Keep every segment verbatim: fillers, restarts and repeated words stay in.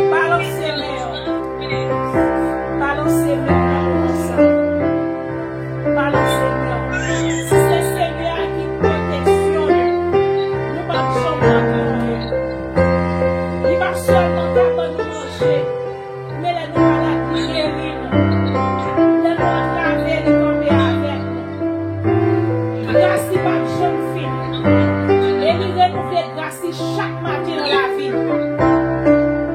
Balanse men w. Balanse men w nan moman sa. Balanse men w. Si se Senyè a ki pwoteksyon nou, nou p ap janm manke anyen. Li pa sèlman ka ban nou manje, men lè nou malad, li geri nou. Lè nou antrave, li kanpe avèk nou. Gras li p ap janm fini. E li renouvle gras li chak maten nan lavi nou.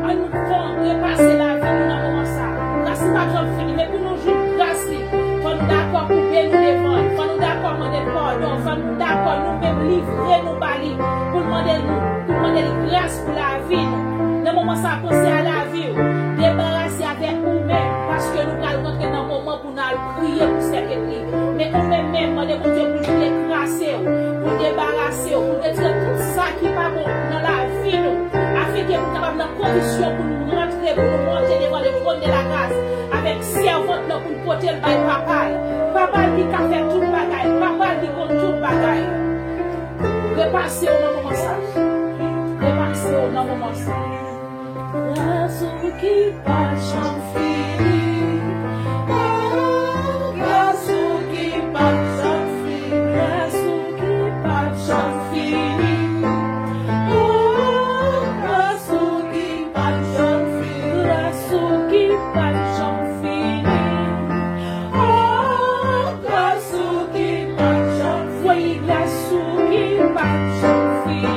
Ann fè yon repase lavi nou nan moman sa a. Gras li p ap janm fini, men pou nou jwenn gras li, fò nou dakò koube nou devan l. Fò nou dakò mande l padon. Fò nou dakò nou menm livre nou ba li, pou l mande nou, pou l mande l gras pou lavi nou. Nan moman sa a, panse a lavi w. Debarase avèk ou menm, paske nou pral rantre nan moman pou n al priye pou sèvit li. Men ou menm menm, mande Bondye pou l dekrase w, pou l debarase w, pou l retire tout sa ki pa bon nan lavi nou, afenke pou n kapab nan kondisyon pou nou rantre, pou nou monte devan le trône de la grâce avèk sèvant lan, pou n pote l bay papa l. Papa l ki ka fè tout bagay, papa l ki konn tout bagay. Repase w nan moman sa. Repase w nan moman sa. Gras ou ki pa janm fini. Oh, gras ou ki pa janm fini. Gras ou ki pa janm fini. Oh, gras ou ki pa janm fini. Gras ou ki pa janm fini. Oh, gras ou ki pa janm fini. Woy, gras ou ki pa janm fini.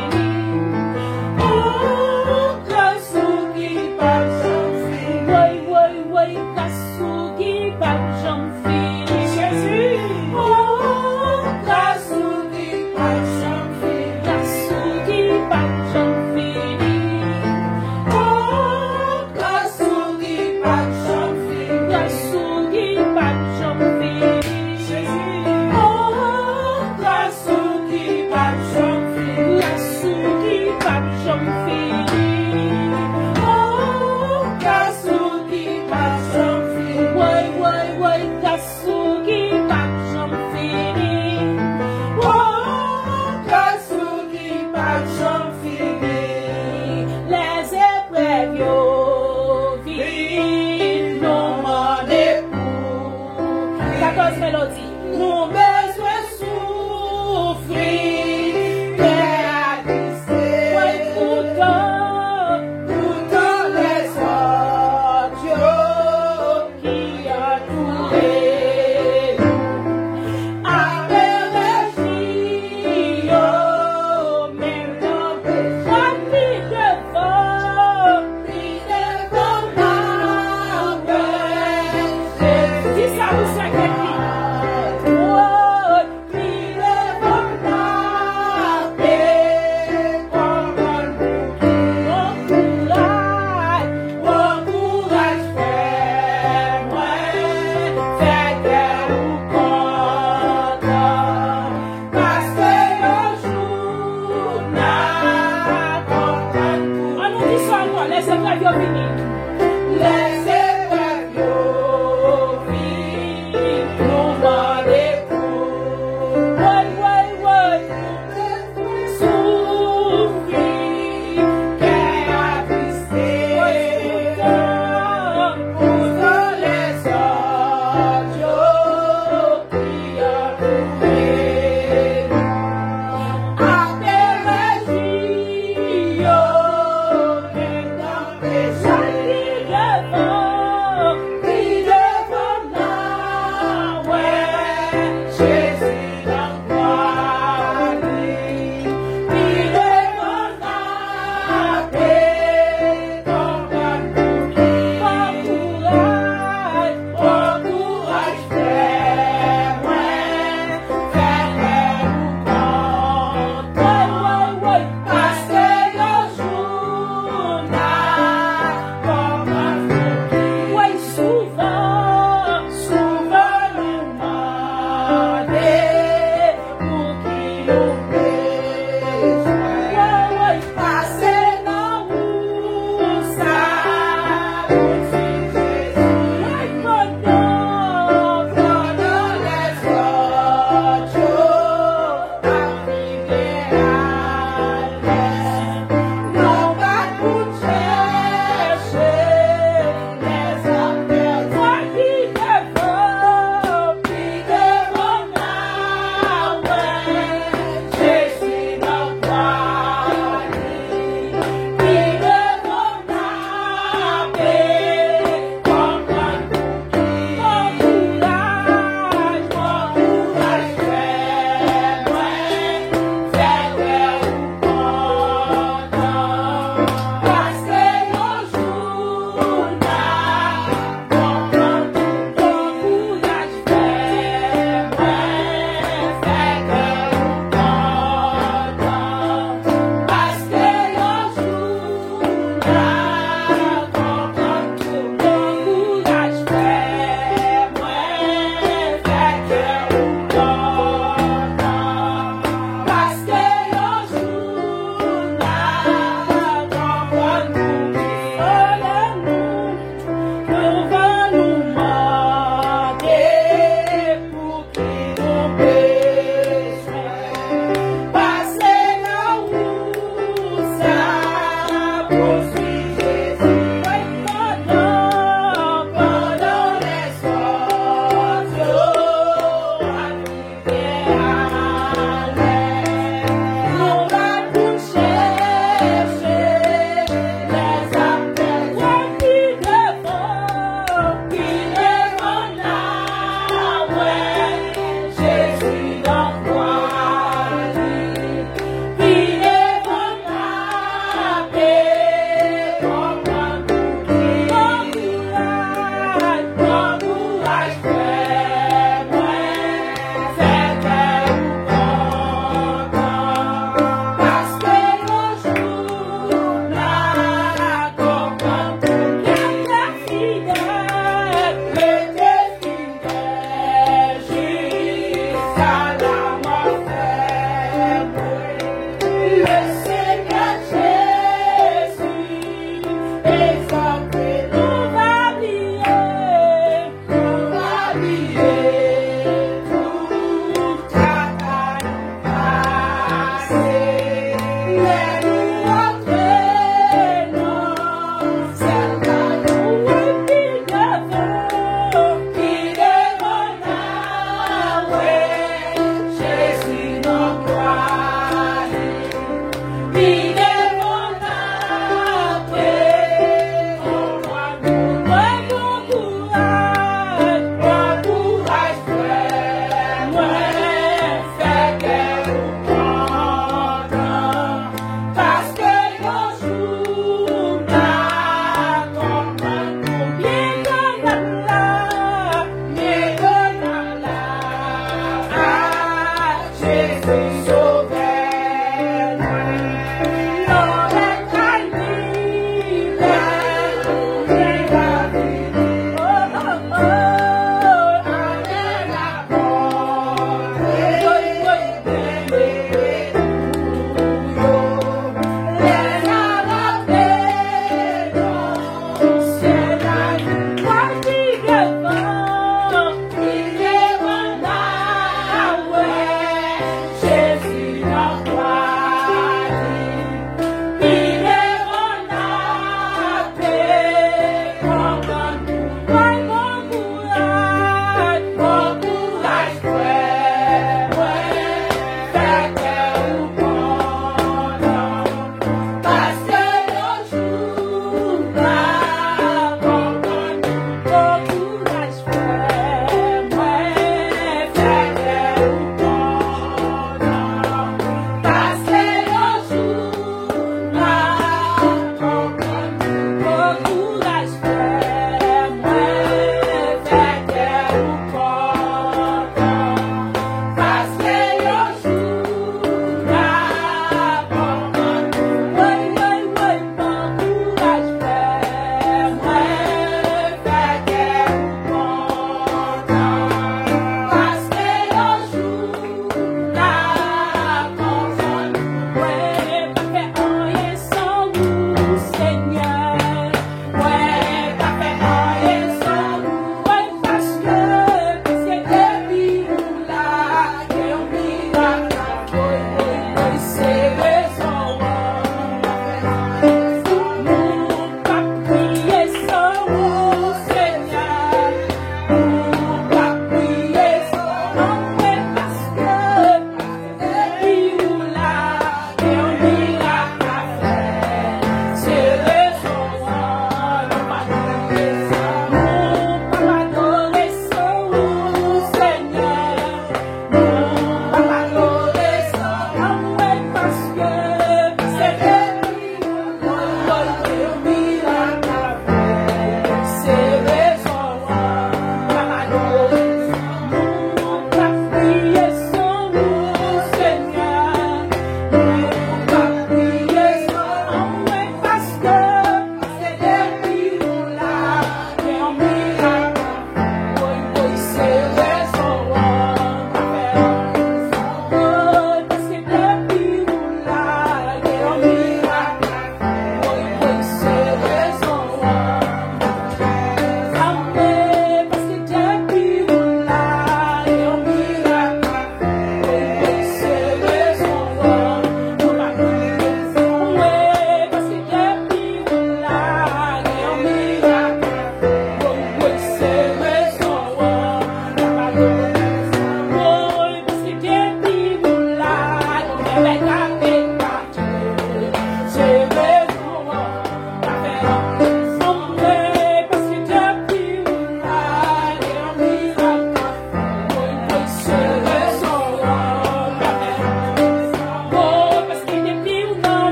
Oh, gras ou ki pa janm fini. Woy, woy, woy, gras ou ki pa janm fini. Jezi. Oh, gras ou ki pa janm fini. Gras ou ki pa janm fini. Oh, gras ou ki pa janm fini. Gras ou ki pa janm fini. Jezi. Oh, gras ou ki pa janm fini.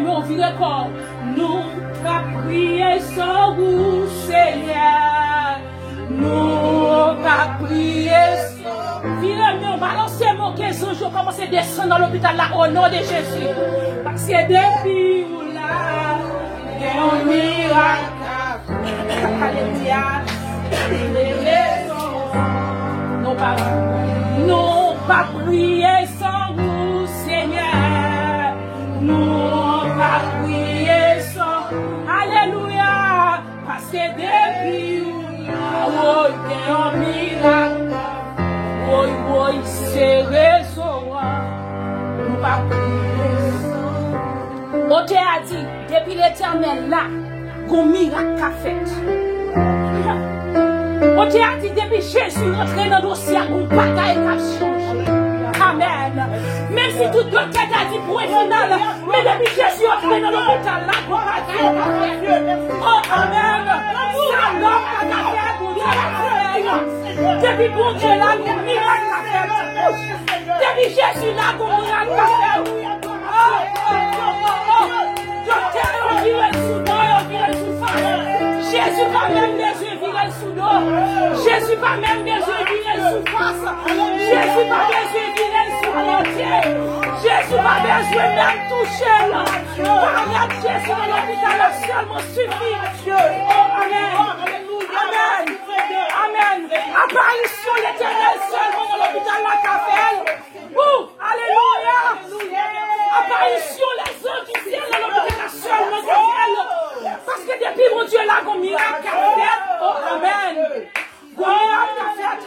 Bon, vire kò w. Nou p ap priye san ou, Senyè. Nou p ap priye san ou. Vire men w, balanse men w, ke zanj yo kòmanse desann nan lopital la, o non de Jezi. Paske depi ou la, gen yon mirak. Alelouya. Nou pa, nou pa priye san ou, Senyè. Nou pa priye san. Alelouya. Paske depi ou la, woy, gen yon mirak. Woy, woy, se rezon an. Nou pa priye san. Otè a di, depi Letènèl la, gon mirak ka fèt. Otè a di, depi Jezi rantre nan dosye a, gon bagay k ap chanje. Amèn. Menm si tout doktè ta di pwen final, men depi Jezi rantre nan lopital la, gon bagay ka fèt. O, amèn. Sa lòm pa ka fè, Bondye ka fè. Depi Bondye la, gon mirak ka fèt. Depi Jezi la, gon mirak ka fèt. Doktè yo vire l sou do, yo vire l sou fas. Jezi pa menm bezwen vire l sou do. Jezi pa menm bezwen vire l sou fas. Jezi pa bezwen vire l sou kote. Jezi pa bezwen menm touche l. Parèt Jezi nan lopital la sèlman sifi. O, amèn. Amèn. Amèn. Aparisyon Letènèl sèlman nan lopital la ka fè l. Ou, alelouya! Aparisyon lèzanj di syèl nan lopital la sèlman ka fè l. Paske depi Bondye la, gon mirak ka fèt. O, amèn. Gon mirak ka fèt.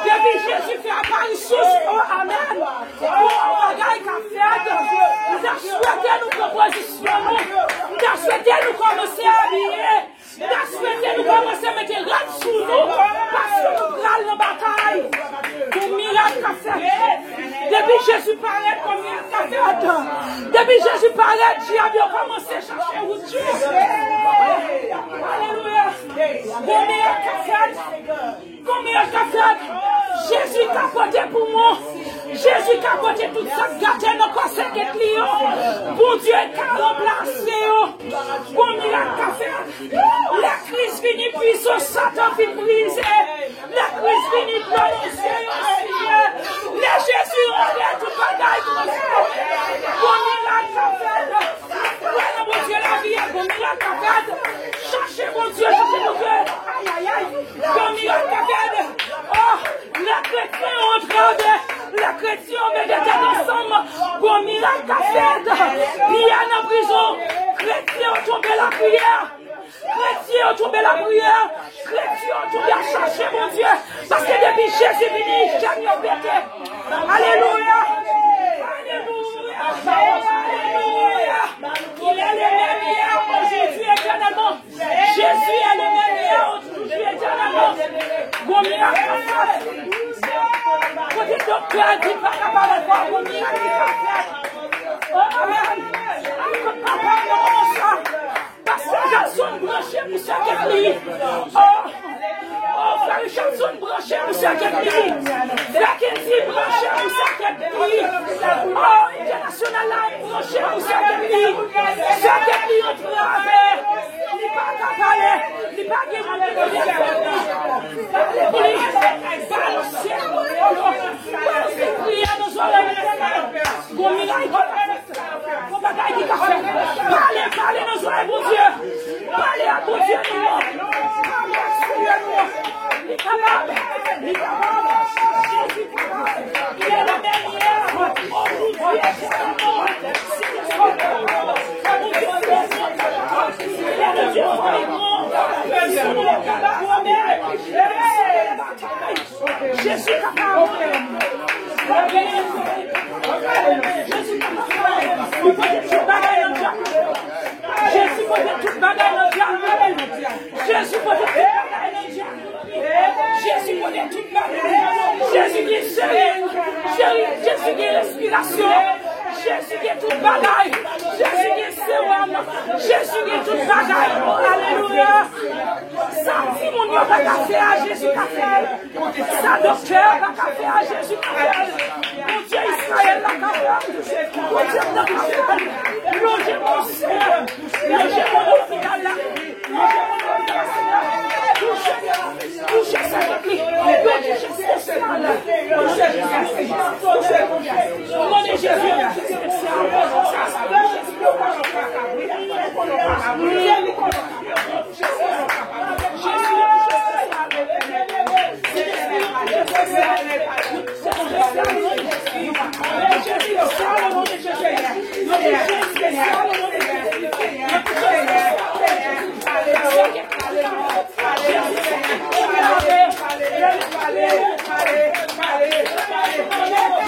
Depi Jezi fè aparisyon, o, amèn. Gon bagay ka fèt. M ta swete nou pran pozisyon nou. M ta swete nou kòmanse abiye. M ta swete nou kòmanse mete rad sou nou, paske nou pral nan batay. Gon mirak ka fèt. Depi Jezi parèt, gon mirak ka fèt. Depi Jezi parèt, dyab yo kòmanse chache wout yo. Alelouya. Gon mirak ka fèt. Gon mirak ka fèt. Jezi ka pote poumon. Jezi ka pote tout sa k gate nan kò sèkèt li yo. Bondye ka ranplase yo. Gon mirak ka fèt. Lè kriz vini, pwisans Satan fin brize. Lè kriz vini, dlo nan zye yo siye. Lè Jezi rantre, tout bagay transfòme. Gon mirak ka fèt. Kwè nan Bondye lavi a, gon mirak ka fèt. Chache Bondye, chache Bondye. Ayayay. Gon mirak ka fèt. O, lè kretyen yo antrave, lè kretyen yo mete tèt ansanm, gon mirak ka fèt. Pyè nan prizon, kretyen yo tonbe lapriyè. Kretyen yo tonbe lapriyè. Kretyen yo tonbe ap chache Bondye. Paske depi Jezi vini, chèn yo pete. Alelouya. Alelouya. Alelouya. Il est le même hier, aujourd'hui, éternellement. Jésus est le même hier, aujourd'hui, éternellement. Gon mirak ka fèt. Kote doktè a di pa ka pale ankò, gon mirak ki ka fèt. O, amèn. Kot papa m nan moman sa? Pastè Jackson branche pou sèkèt li. O, o, frè Richardson branche pou sèkèt li. Frè Kendy branche pou sèkèt li. O, entènasyonal la branche pou sèkèt li. Sèkèt li antrave. Li pa ka pale. Li pa gen moun ki konn li. Pale pou li. Balanse. Balanse priyè nan zòrèy. Gon mirak. Gon bagay ki ka fèt. Pale, pale nan zòrèy Bondye. Pale ak Bondye nou an. Pale ak Senyè nou an. Li kapab. Li kapab. Jezi kapab. Il est le même hier, aujourd'hui, éternellement. Jezi kapab. Jezi kapab. Li pote tout bagay nan dyab. Jezi pote tout bagay nan dyab. Jezi pote tout bagay nan dyab. Jezi pote tout bagay. Jezi gen seri. Jezi gen respirasyon. Jezi gen tout bagay. Jezi gen sewòm. Jezi gen tout bagay. O, alelouya. Sa timoun yo pa ka fè a, Jezi ka fè l. Sa doktè a pa ka fè a, Jezi ka fè l. Bondye Izrayèl la ka fè l. Bondye, nan kay la, lonje men w, Senyè. Lonje men w nan lopital la. Lonje men w nan lopital, Senyè. Touche, touche sèvant li. Yon jistis espesyal. Yon jistis espesyal. O non de Jezi, yon jistis espesyal. Yo pale, yo pale, yo pale, Senyè, yo pale, yo pale, Senyè.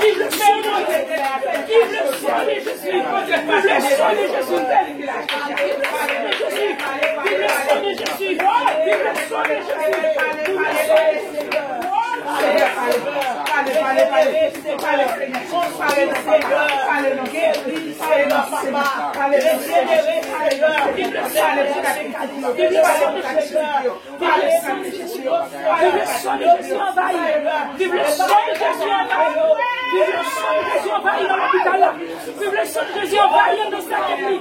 Vive le sang de Jésus. Vive le sang de Jésus. Vive le sang de Jésus. Vive le sang de Jésus. Vive le sang de Jésus. Vive le sang de Jésus. Pale, pale, pale, pale, pale, Senyè. Pale, Senyè. Pale, non, Senyè. Pale, non, Senyè. Pale, Senyè. Pale, Senyè. Vive le sang de Jésus. Vive le sang de Jésus. Vive le sang de Jésus, anvayi. Vive le sang de Jésus, anvayi. Vive le sang de Jésus, anvayi nan lopital la. Vive le sang de Jésus, anvayi anndan sèkèy li.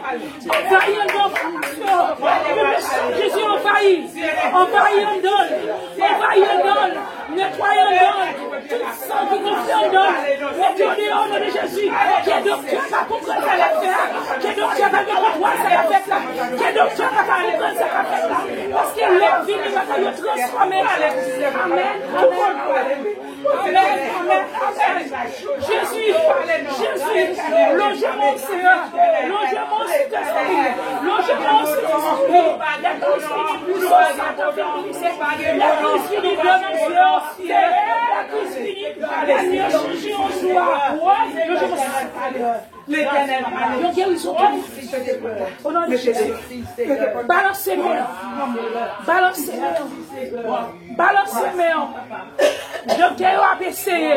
Anvayi anndan famasyon. Vive le sang de Jésus, anvayi. Anvayi anndan. Anvayi anndan. Netwaye anndan. Tout san ki gonfle anndan, mete yo deyò o non de Jezi. Ke doktè pa konprann sa l ap fè a. Ke doktè pa gen kontwòl sa k ap fèt la. Ke doktè pa ka konprann sa k ap fèt la. Paske lè w vini, bagay yo transfòme. Amèn. Amèn. Amèn. Amèn. Amèn. Jezi. Jezi. Lonje men w, Senyè. Lonje men w, Sentespri. Lonje men w, Sentespri. Lè Kris vini, pwisans Satan fè mouri. Lè Kris vini, denonse yo. Lè Kris vini, Senyè, chanje yon jou a. Yon jou a. Yon gerizon tou. O non de Jezi. Balanse men w. Balanse men w. Balanse men w. Doktè yo ap eseye.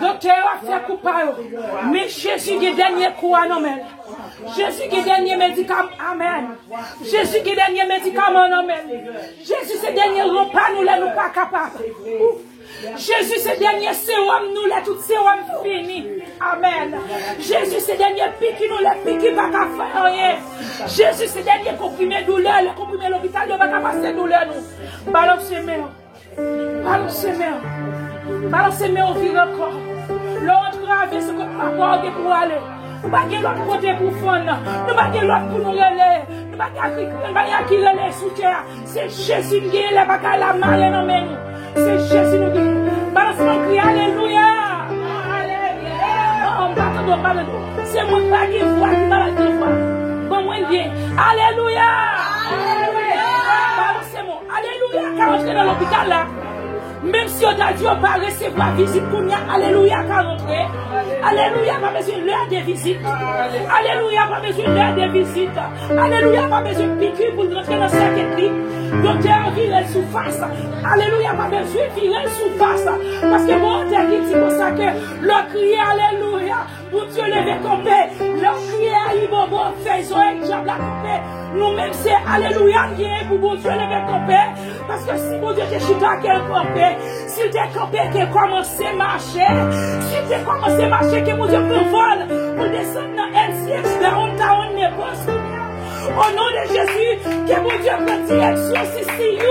Doktè yo ap fè kou pa yo. Men Jezi gen dènye kou a nan men l. Jezi gen dènye medikaman. Amèn. Jezi gen dènye medikaman nan men l. Jezi se dènye repa nou lè nou pa kapab. Jezi se dènye sewòm nou lè tout sewòm fini. Amèn. Jezi se dènye piki nou lè piki pa ka fè anyen. Jezi se dènye konprime doulè lè konprime lopital yo pa ka pase doulè nou. Balanse men w. Balanse men w. Balanse men w, vire kò. Lè w antrave, se kot papa w gen pou w ale. Nou pa gen lòt kote pou fann. Nou pa gen lòt pou nou rele. Nou pa gen a ki, nou pa gen a ki rele sou tè a. Se Jezi n genyen lè bagay la mare nan men nou. Se Jezi nou genyen. Balanse men w, kriye alelouya. Oh, m pa tande w, m pa tande w. Se mwen k pa gen vwa, ki malad gen vwa. Ban mwen l byen. Alelouya. Balanse men w. Alelouya ka rantre nan lopital la. Menm si yo ta di yo pa resevwa vizit kounye a, alelouya ka rantre. Alelouya pa bezwen lè de vizit. Alelouya pa bezwen lè de vizit. Alelouya pa bezwen piki pou l rantre nan sèkèt li. Doktè a vire l sou fas. Alelouya pa bezwen vire l sou fas. Paske Bondye ki di konsa ke lè w kriye alelouya, Bondye leve kanpe. Lè w kriye ayibobo, fèy zòrèy dyab la koupe. Nou menm se alelouya n genyen pou Bondye leve kanpe. Paske si Bondye te chita ke l kanpe, si l te kanpe ke kòmanse mache, si l te kòmanse mache ke Bondye pran vòl pou l desann nan N C X downtown Naples. O non de Jezi, ke Bondye pran direksyon C C U.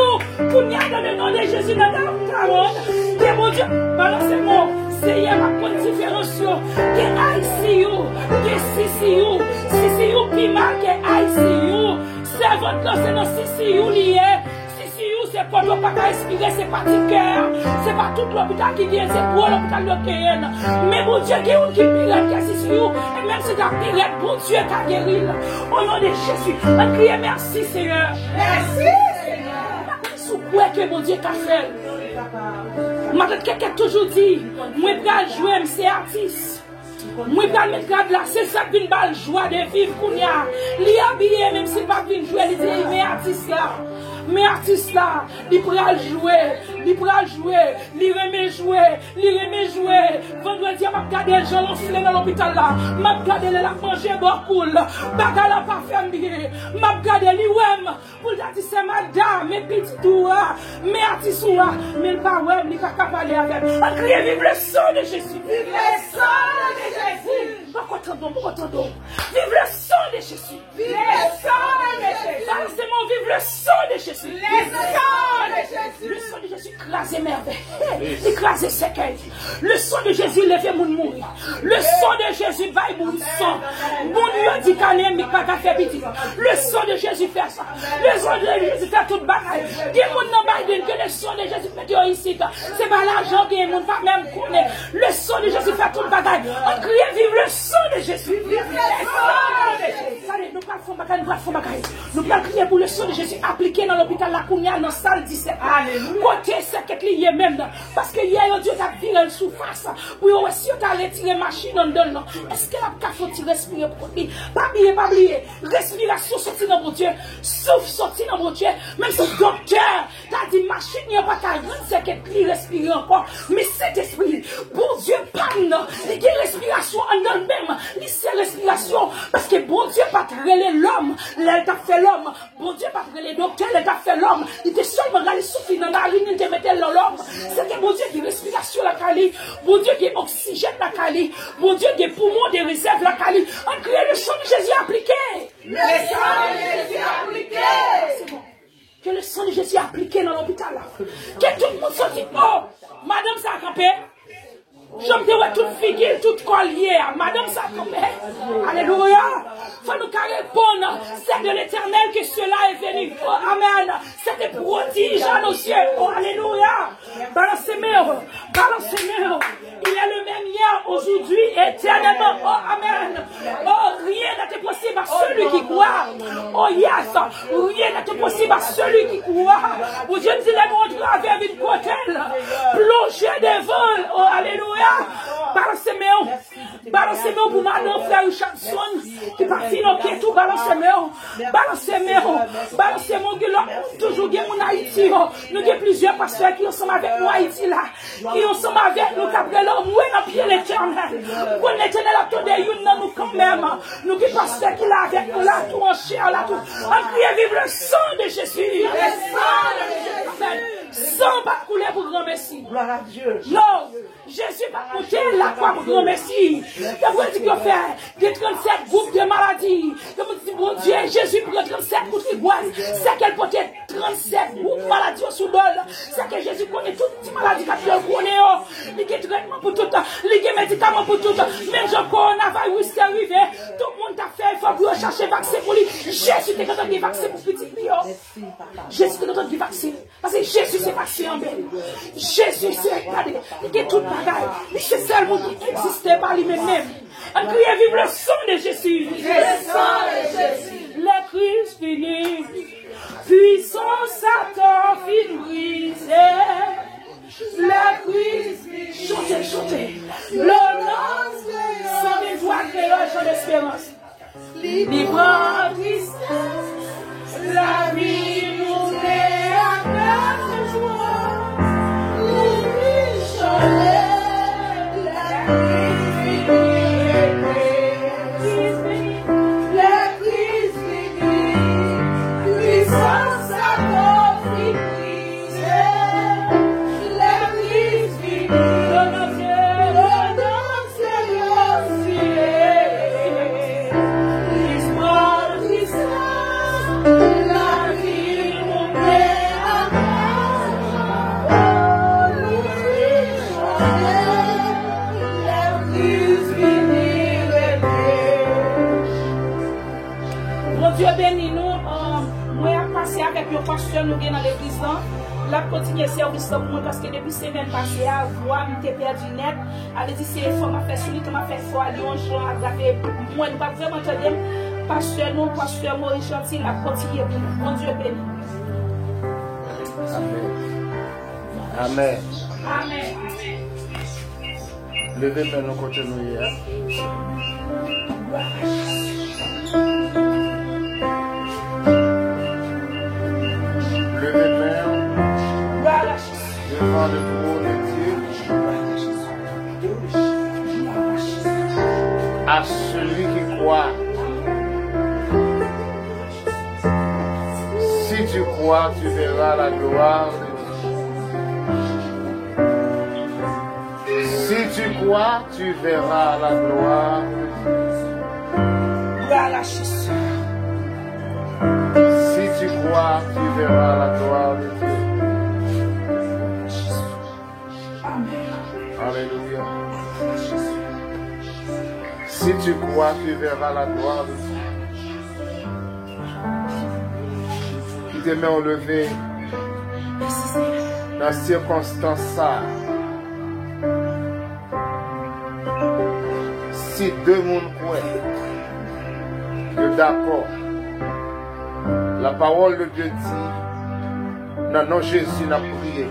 Kounye a, nan le non de Jezi, nan downtown, ke Bondye balanse men w. Seyè, m ap konn diferans yo. Gen I C U, gen C C U. C C U pi mal ke I C U. Sèvant lan se nan C C U li ye. C C U se kote w pa ka espire, se pa ti kè a. Se pa tout lopital ki genyen, se gwo lopital yo genyen. Men Bondye gen youn ki pi rèd ke C C U. E menm si ta pi rèd, Bondye ka geri l. O non de Jezi, ann kriye mèsi, Seyè. Mèsi, Seyè. Si w kwè ke Bondye ka fè l. Matant Kèkèt toujou di, mwen pral jwe, m se atis. Mwen pral met rad la, se sa k vin ba l jwa de viv kounye a. Li abiye, menm si l pa vin jwe, li di, men atis la. Men atis la, li pral jwe, li pral jwe, li renmen jwe, li renmen jwe. Vandredi a, m ap gade l jan l anfle nan lopital la. M ap gade l, l ap manje bò kou l. Bagay la pa fè m byen. M ap gade, li wè m. Pou l ta di, sè Mada, men pitit ou a, men atis ou a. Men l pa wè m, li pa ka pale avè m. Ann kriye, vive le sang de Jésus. Vive le sang de Jésus. Poko tande w, poko tande w. Vive le sang de Jésus. Vive le sang de Jésus. Balanse men w, vive le sang de Jésus. Le sang de Jésus. Le sang de Jésus kraze mèvèy. Li kraze sèkèy. Le sang de Jésus leve moun mouri. Le sang de Jésus bay moun san. Moun yo di k anemik pa ka fè pitit. Le sang de Jésus fè sa. Le sang de Jésus fè tout bagay. Gen moun nan Biden ke le sang de Jésus mete yo isit. Se pa lajan gen moun pa menm konnen. Le sang de Jésus fè tout bagay. Ann kriye vive le sang de Jésus. Vive le sang de Jésus. Gade, nou pral fè yon bagay, nou pral fè yon bagay. Nou pral kriye pou le sang de Jésus aplike nan lopital la kounye a nan sal disèt la. Alelouya. Kote sèkèt li ye menm nan. Paske yè yo di yo t ap vire l sou fas pou yo wè si yo ta retire machin anndan l nan. Èske l ap ka fè yon ti respire pou kont li? Pa bliye, pa bliye. Respirasyon soti nan Bondye. Souf soti nan Bondye. Menm si doktè ta di machin yo pa ka rann sèkèt li respire ankò, men Sentespri, Bondye pa m nan, li gen respirasyon anndan l menm. Li se respirasyon. Paske Bondye pa t rele lòm lè l t ap fè lòm. Bondye pa t rele doktè lè l t ap fè lòm. Li te sèlman rale souf li nan narin li, li te mete l nan lòm. Se ke Bondye gen respirasyon lakay li. Bondye gen oksijèn lakay li. Bondye gen poumon de rezèv lakay li. Ann kriye le sang de Jésus aplike. Le sang de Jésus aplike. Se bon. Ke le sang de Jésus aplike nan lopital la. Ke tout moun soti. Oh, madanm sa kanpe. Jan m te wè tout figi l, tout kò l ye a. Madanm sa kanpe. Alelouya. Fò nou ka reponn, c'est de l'Éternel que cela est venu. Oh, amen. C'est des prodiges à nos yeux. Oh, alelouya. Balanse men w. Balanse men w. Il est le même hier, aujourd'hui, éternellement. Oh, amen. Oh, rien n'est impossible à celui qui croit. Oh, yes. Rien n'est impossible à celui qui croit. Bondye di lè nou antre avè vin kote l. Plonje devan l. Oh, alelouya. Balanse men w. Balanse men w pou madan frè Richardson ki pati nan kèt ou. Balanse men w. Balanse men w. Balanse men w. Gen lòt moun toujou, gen moun Ayiti yo. Nou gen plizyè pastè ki ansanm avèk nou Ayiti la. Ki ansanm avèk nou k ap rele anmwe nan pye Letènèl. M konn Letènèl ap tande youn nan nou kanmenm. Nou gen pastè ki la avèk nou la tou, an chè la tou. Ann kriye vive le sang de Jésus. Amen. San pa t koule pou granmesi. Gloire à Dieu. Non. Jezi pa t moute lakwa pou granmesi. Yo predik yo fè gen trannsèt gwoup de maladi. Yo di Bondye, Jezi pran trannsèt kout rigwaz. Sèke l pote trannsèt gwoup maladi yo sou do l. Sèke Jezi konnen tout ti maladi k ap fè l konnen yo. Li gen tretman pou tout. Li gen medikaman pou tout. Menm jan kowonaviris te rive, tout moun t ap fè efò pou yo chache vaksen pou li. Jezi te gentan gen vaksen pou pitit li yo. Jezi te gentan gen vaksen. Paske Jezi se vaksen an menm. Jezi se, gade, li gen tout bagay. Li se sèl moun ki egziste pa li menm menm. Ann kriye vive le sang de Jésus. Le sang de Jésus. Lè Kris vini, pwisans Satan fin brize. Lè Kris vini. Chante, chante. Le nom de Jésus. San men vwa kreyòl, Jean Espérance. Li pran tristès, lavi nou ple ak lajwa. Nou vin chante, lè Kris vini, lè Kris vini, lè Kris vini, pwisans Satan fin brize, lè Kris vini, le nom de Jésus. Bondye beni nou. Ahn, mwen ap pase avèk yon pastè nou gen nan legliz lan. L ap kontinye sèvis lan pou mwen paske depi semèn pase a, vwa m te pèdi nèt. Ale di se efò m ap fè sou li, tan m ap fè efò a, li yon jan agrave. Mwen, nou pa vrèman tande m. Pastè nou, pastè Moïse Gentil, ap kontinye pou nou. Bondye beni. Amèn. Amèn. Amèn. Leve men nou kote nou ye a. À celui qui croit. Si tu crois, tu verras la gloire de Dieu. Si tu crois, tu verras la gloire de Dieu. Gloire à Jésus. Si tu crois, tu verras la gloire de Dieu. Amen. Alléluia. Si tu crois, tu verras la gloire de Dieu. Kite men w leve nan sikonstans sa a. Si de moun kwè, yo dakò, la parole de Dieu di, nan non Jezi n ap priye.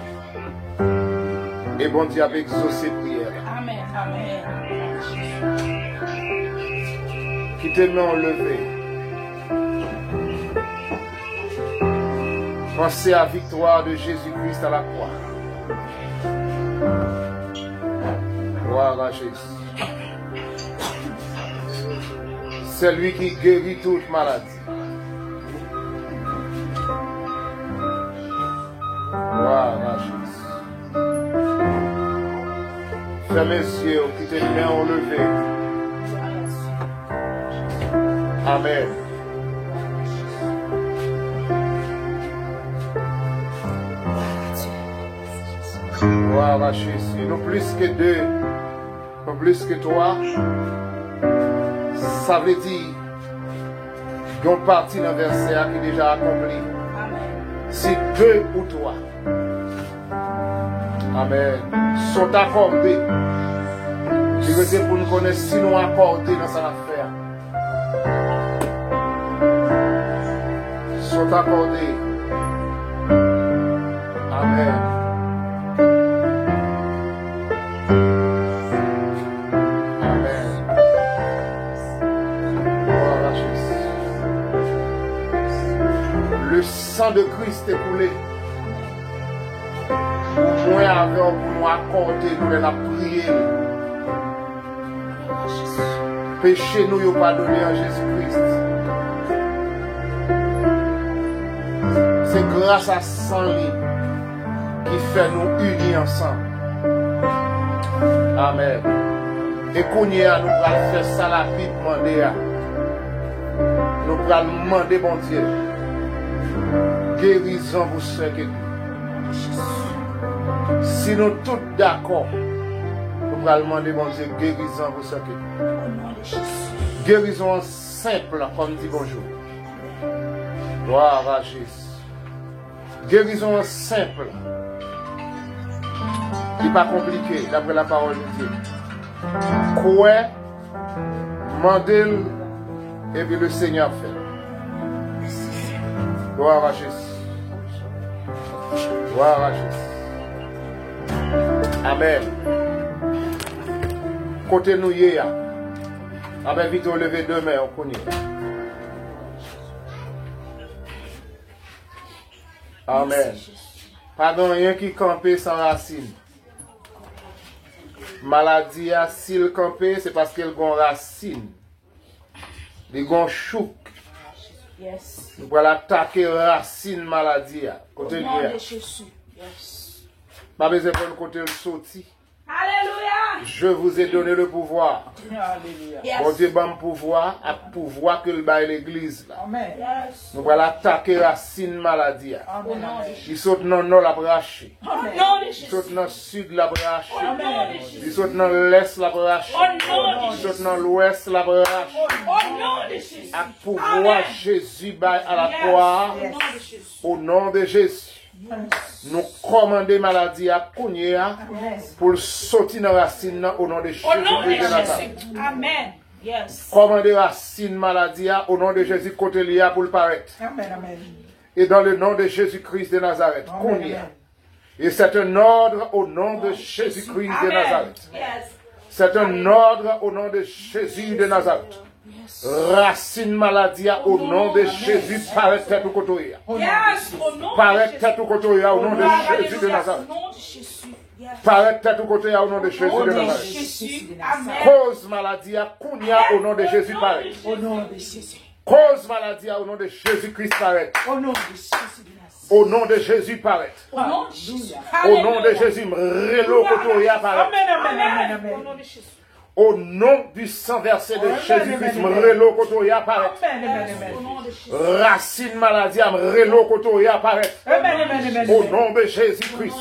E Bondye ap egzose priyè la. Amen. Amen. Kite men w leve. Pensez à victoire de Jésus-Christ à la croix. Gloire à Jésus. C'est lui qui guérit toute maladie. Gloire à Jésus. Fèmen zye w, kite men w leve. Amen. Gloire à Jésus. Nou plis ke de, nou plis ke twa. Sa vle di, gen yon pati nan vèsè a ki deja akonpli. Si de ou twa. Amen. Sont accordés. Li rete pou nou konnen si nou akòde nan sa n ap fè a. Sont accordés. Amen. Amen. Gloire à Jésus. Le sang de Christ est coulé. Pou mwen avè w, pou nou akòde nou lè n ap priye l. Peche nou yo padone an Jezi Kris. Se gras a san li ki fè nou ini ansanm. Amen. E kounye a, nou pral fè sa Labib mande a. Nou pral mande Bondye gerizon pou sè Ketly. Si nou tout dakò, nou pral mande Bondye gerizon pou sè Ketly. Gerizon an senp, kòm di bonjou. Gloire à Jésus. Gerizon an senp. Li pa konplike, daprè la parole de Dieu. Kwè, mande l, epi le Seigneur ap fè l. Gloire à Jésus. Gloire à Jésus. Amen. Kote nou ye a. Amen. Vite w leve de men w kounye a. Amen. Pa gen anyen ki kanpe san rasin. Maladi a, si l kanpe, se paske l gon rasin. Li gon chouk. Yes. Nou pral atake rasin maladi a. Kote l ye a? Yes. Pa bezwen konn kote l soti. Alléluia. Je vous ai donné le pouvoir. Yes. Bondye ban m pouvwa ak pouvwa ke l bay legliz la. Yes. Nou pral atake rasin maladi a. Au nom de Jésus. Li sot nan nò, l ap rache. Au nom de Li sot Jésus. Nan sid, l ap rache. Au nom de Jésus. Li sot nan lès, l ap rache. Au nom de Li sot Jésus. Nan lwès, l ap rache. Au nom de Jésus. Ak pouvwa Jezi bay a la kwa a, Au nom de Jésus. o non de Jezi, nou kòmande maladi a kounye a pou l soti nan rasin nan, o non de Jezi Kris de Nazareth. Amen. Yes. Kòmande rasin maladi a, o non de Jezi, kote li a pou l parèt. Amen, amen. Et dans le nom de Jésus-Christ de Nazareth, kounye a. Et c'est un ordre au nom de Jésus-Christ de Nazareth. Yes. C'est un ordre au nom de Jésus de Nazareth. Rasin maladi a, o non de Jezi, parèt tèt ou kote w ye a. Yes, au nom de Parèt Jésus. tèt ou kote w ye a, o non de Jezi de Nazareth. Au nom de Jésus. Parèt tèt ou kote a, o non de Jezi de Nazarèt. Koz maladi a kounye a, o non de Jezi, parèt. Koz maladi a, o non de Jezi Kris, parèt. O non de Jezi, parèt. O non de Jezi, m rele w kote w ye a, parèt. O non du sang versé de Jezi Kris, m rele w kote w ye a, parèt. Rasin maladi a, m rele w kote w ye a, parèt. O non de Jezi Kris.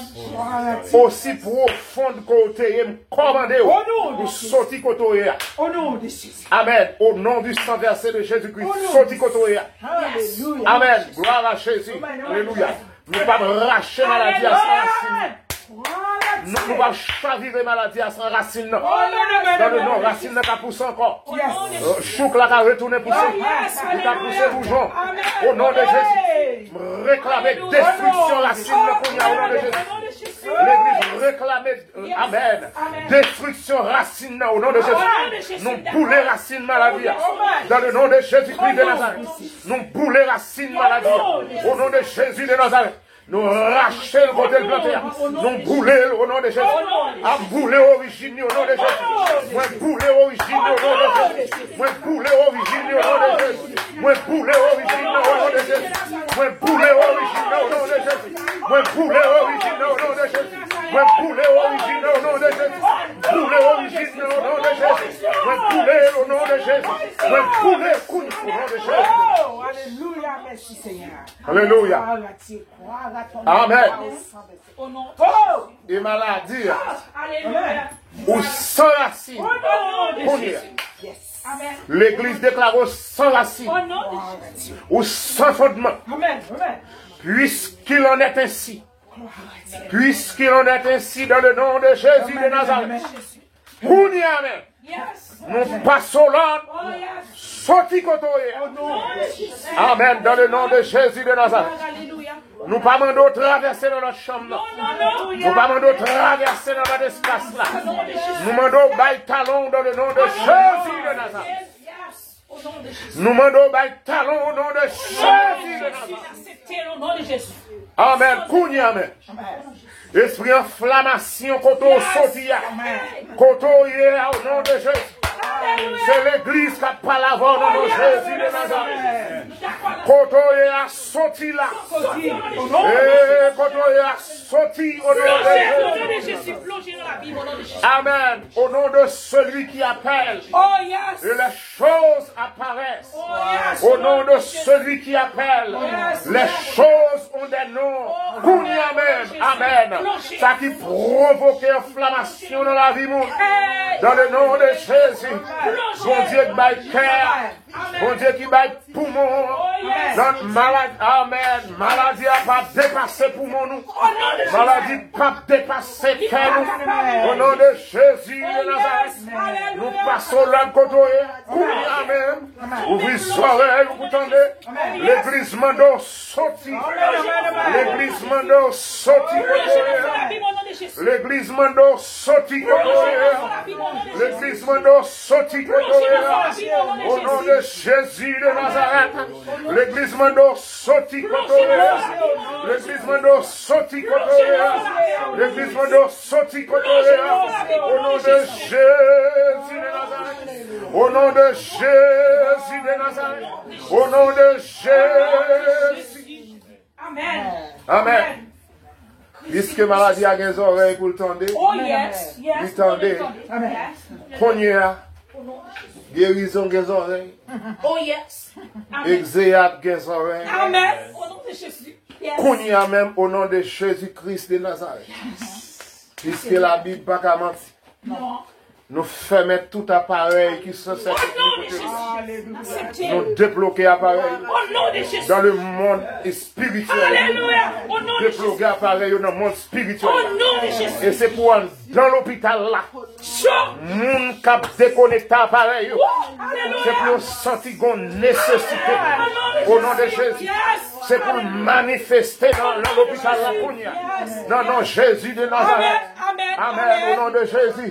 Osi pwofon ke w te ye, m kòmande w pou soti kote w ye a. Amèn. O non du sang versé de Jezi Kris, soti kote w ye a. Amèn. Glwa a Jezi. Alelouya. Nou p ap rache maladi a san rasin. Nou, nou p ap chavire maladi a san rasin nan. Dan le non, rasin nan ka pouse ankò. Jouk la ka retounen pouse. Li ka pouse boujon. O non de Jezi. M reklame destriksyon rasin nan kounye a, o non de Jezi. Legliz reklame, amèn. Destriksyon rasin nan, o non de Jezi. Nou boule rasin maladi a. Dan le non de Jezi Kris de Nazarèt. Nou boule rasin maladi a. O non de Jezi de Nazarèt. Nou rache l kote l plante a. Nou boule l o non de Jezi. A boule orijin li o non de Jezi. Mwen boule orijin li o non de Jezi. Mwen boule orijin li o non de Jezi. Mwen boule orijin li o non de Jezi. Mwen boule orijin li o non de Jezi. Mwen boule orijin li o non de Jezi. Mwen boule orijin li o non de Jezi. Boule orijin li o non de Jezi. Mwen boule l o non de Jezi. Mwen boule kounye a o non de Jezi. Alelouya, mèsi Senyè. Alelouya. Amèn. E maladi a, ou san rasin kounye a. Legliz deklare w san rasin. Ou san fondman. Puisqu'il en est ainsi. Puisqu'il en est ainsi dans le nom de Jésus de Nazareth. Kounye a menm. Nou pase w lòd. Soti kote w ye. Amèn. Dans le nom de Jésus de Nazareth. Nou pa mande w travèse nan lòt chanm nan. Nou pa mande w travèse nan lòt espas la. Nou mande w bay talon w dans le nom de Jésus de Nazareth. Nou mande w bay talon o non de Jezi de Nazareth. Amèn. Kounye a menm. Espri anflamasyon kote w soti a. Kote w ye a o non de Jezi. Se legliz k ap pale avè w nan non Jezi de Nazareth. Kote w ye a soti la. E kote w ye a soti o non de Jezi. Amèn. Au nom de celui qui appelle. Et les choses apparaissent. Au nom de celui qui appelle, les choses ont des noms. Kounye a menm, amèn. Sa ki pwovoke enflamasyon nan lavi moun. Dans le nom de Jésus, Bondye k bay kè, Bondye ki bay poumon, nan maladi, amèn. Maladi a p ap depase poumon nou. Maladi p ap depase kè nou. O non de Jezi de Nazareth, nou pase w lòd kote w ye. Kounye a menm, ouvri zòrèy ou pou tande. Legliz mande w soti. Legliz mande w soti kote w ye. Legliz mande w soti kote w ye. Legliz mande w soti kote w ye. O non de Jezi de Nazareth. Legliz mande w soti kote w ye. Legliz mande w soti kote w ye. Legliz mande w soti kote w ye. O non de Jezi de Nazareth. O non de Jezi de Nazareth. O non de Jezi. Amèn. Piske maladi a gen zòrèy pou l tande, li tande. Kounye a, gerizon gen zòrèy. Egzeyat gen zòrèy. Kounye a menm, o non de Jezi Kris de Nazarèt. Piske Labib pa ka manti. Nou fèmen tout aparèy ki sansèt kote nou. Nou debloke aparèy yo dans le monde spirituel. Debloke aparèy yo nan mond espirityèl. E se pou anndan lopital la, moun k ap dekonekte aparèy yo, se pou yo santi gon nesesite. O non de Jezi. Se pou l manifeste nan, nan lopital la kounye a. Nan non Jezi de Nazarèt. Amèn. O non de Jezi.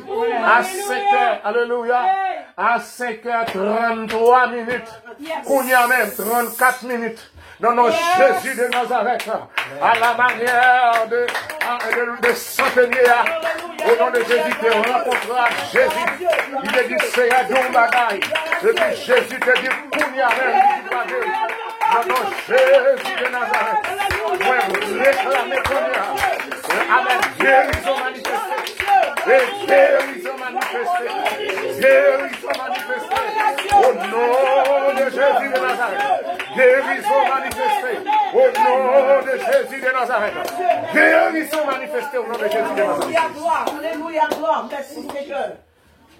A senkè, alelouya. A senkè tranntwa minit. Kounye a menm, trannkat minit. Nan non Jezi de Nazarèt, à la manière de, de, de centenier, au nom de Jésus, te rankontre ak Jezi. Li te di, Seyè, di yon bagay. Epi Jezi te di, kounye a menm, li di, pa geri. Nan non Jezi de Nazarèt, mwen reklame kounye a. Amèn. Gerizon manifeste. E gerizon manifeste. Gerizon manifeste. Au nom de Jésus de Nazareth. Gerizon manifeste. Au nom de Jésus de Nazareth. Gerizon manifeste au nom de Jésus de Nazareth. Alelouya, glwa, alelouya, glwa. Mèsi, Senyè.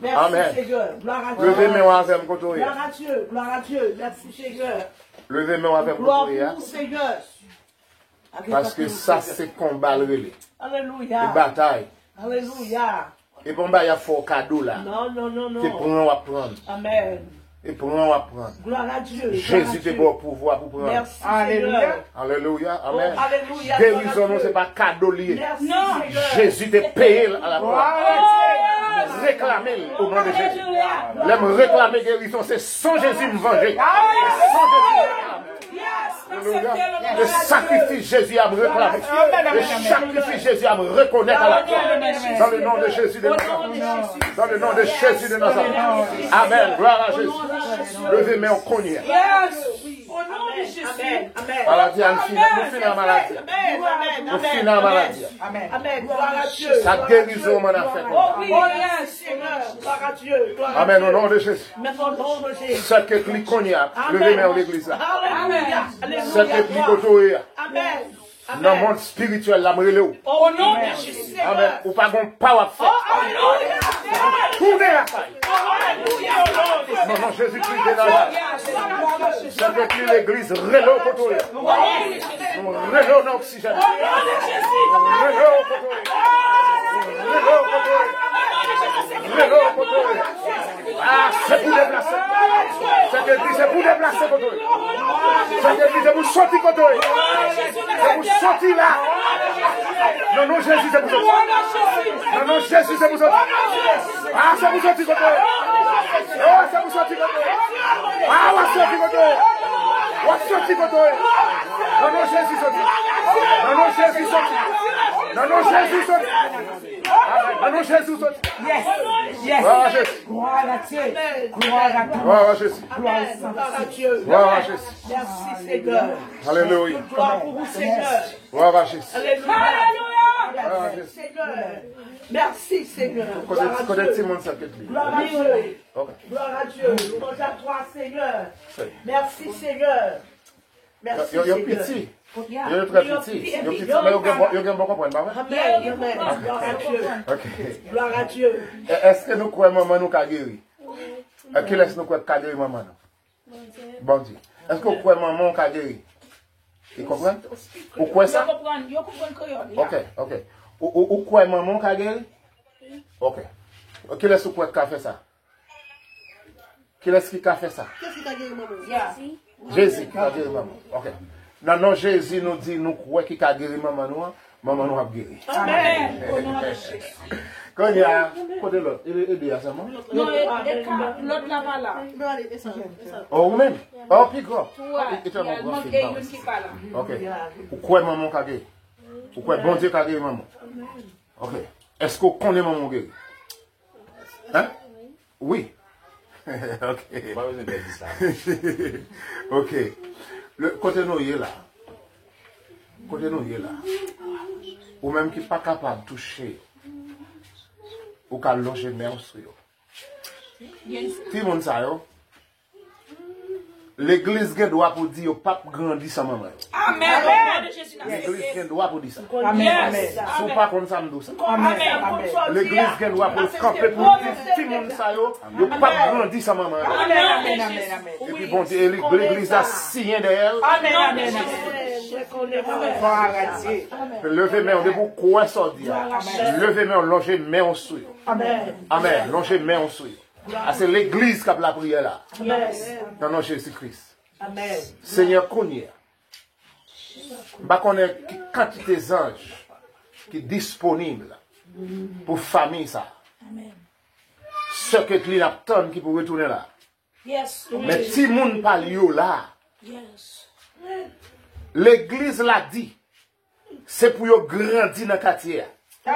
Mèsi, Senyè. Glwa a Dye. Leve men w avè m kote w ye a. Glwa a Dye, glwa a Dye. Mèsi, Senyè. Leve men w avè m kote w ye a. Glwa pou ou, Senyè. Paske sa se konba l rele. Alelouya. E batay. Alelouya. E pa yon bagay y ap fè w kado la. Non, non, non, non. Se pran w ap pran. Amèn. E pran w ap pran. Glwa a Dye. Jezi te ba w pouvwa pou pran. Mèsi, Senyè. Alelouya. Alelouya. Amèn. Oh, alelouya. Gerizon nou se pa kado li ye. Mèsi, Senyè. Jezi te peye l a la kwa. Glwa a Dye. M reklame l o non de Jezi. Lè m reklame gerizon, se san Jezi m vanje. San Jezi m reklame. Alelouya. E sakrifis Jezi a m reklame. E sakrifis Jezi a m rekonèt a la kwa. Dans le nom de Jésus de Nazareth. Dans le nom de Jésus de Nazareth. Amèn. Glwa a Jezi. Leve men w kounye a. Maladi a, nou fini, nou fini an maladi a. Nou fini an maladi a. Sa gerizon w mande a fè kounye a. Amèn. O non de Jezi. Sèkèt li kounye a. Leve men w legliz la. Sèkèt li kote w ye a. Nan mond espirityèl la, m rele w. Amèn. Ou pa gon pa w ap fè. Tounen lakay. Nan non Jezi Kris de Nazarèt. Sèkèt li legliz, rele w kote w ye. Nou rele w nan oksijèn. Rele w kote w ye. Rele w kote w ye. Rele w kote w ye. Ah, se pou deplase. Sèkèt li se pou deplase kote w ye. Sèkèt li se pou soti kote w ye. Se pou soti la. Nan non Jezi se pou soti. Nan non Jezi se pou soti. Ah, se pou soti kote w ye. Oh, se pou soti kote w ye. Ah, w ap soti kote w ye. W ap soti kote w ye. Nan non Jezi soti. Nan non Jezi soti. Nan non Jezi soti. Nan non Jezi soti. Yes. Yes. Glwa a Jezi. Glwa a Dye. Glwa a Dye. Glwa a Jezi. Glwa a Jezi. Glwa a Jezi. Mèsi, Senyè. Alelouya. Glwa pou ou, Senyè. Glwa a Jezi. Alelouya. Glwa a Jezi. Mèsi, Senyè. Kote, kote timoun sa ki li? Glwa a Dye. Ok. Glwa a Dye. Louanj a twa, Senyè. Mèsi, Senyè. Yo, yo, yo piti. Yo, yo trè piti. Yo piti, men yo gen bon, yo gen bon konprann, pa vre? Amèn, amèn. Glwa a Dye. Ok. Glwa a Dye. E, èske nou kwè manman nou ka geri? E, kilès nou kwè k ka geri manman nou? Bondye. Èske w kwè manman w ka geri? Li konprann? Ou kwè sa? Yo konprann, yo konprann kreyòl, ya. Ok, ok. Ou, ou, ou kwè manman w ka geri? Ok. Kilès ou kwè k ka fè sa? Kilès ki ka fè sa? Kiyès ki ka geri manman? Jezi. Jezi ki ka geri manman. Ok. Nan non Jezi, nou di nou kwè ki ka geri manman nou an, manman nou ap geri. Amèn. O non de Jezi. Kounye a, kote lòt? E, e de a sèlman? Non, e, e ka, lòt la pa la. Oh, ou menm? Oh, pi gran. Twa. E, e tèlman gran, youn ki pa la. Ok. Ou kwè manman w ka geri? Ou kwè Bondye ka geri manman w? Ok. Èske w konnen manman w geri? Hein? Wi. Ok. Ou pa bezwen pè di sa. Ok. Le, kote nou ye la? Kote nou ye la? Ou menm ki pa kapab touche yo, ou ka lonje men w sou yo. Timoun sa yo, legliz gen dwa pou di yo p ap grandi san manman yo. Amèn. Legliz gen dwa pou di sa. Amèn, amèn. Si w pa konn sa, m di w sa. Amèn, amèn. Legliz gen dwa pou l kanpe pou l di timoun sa yo, yo p ap grandi san manman yo. Amèn, amèn, amèn, amèn. Epi Bondye, e li, legliz la siyen dèyè l. Amèn, amèn, amèn. Leve men w, depi w kwè sa w di a. Leve men w, lonje men w sou yo. Amèn. Amèn. Lonje men w sou yo. A se legliz k ap lapriyè la. Nan non Jezi Kris. Senyè, kounye a, m pa konnen ki kantite zanj ki disponib pou fanmi sa. Sè Ketlin ap tann ki pou retounen la. Men timoun pa l yo la. Legliz la di, se pou yo grandi nan katye a.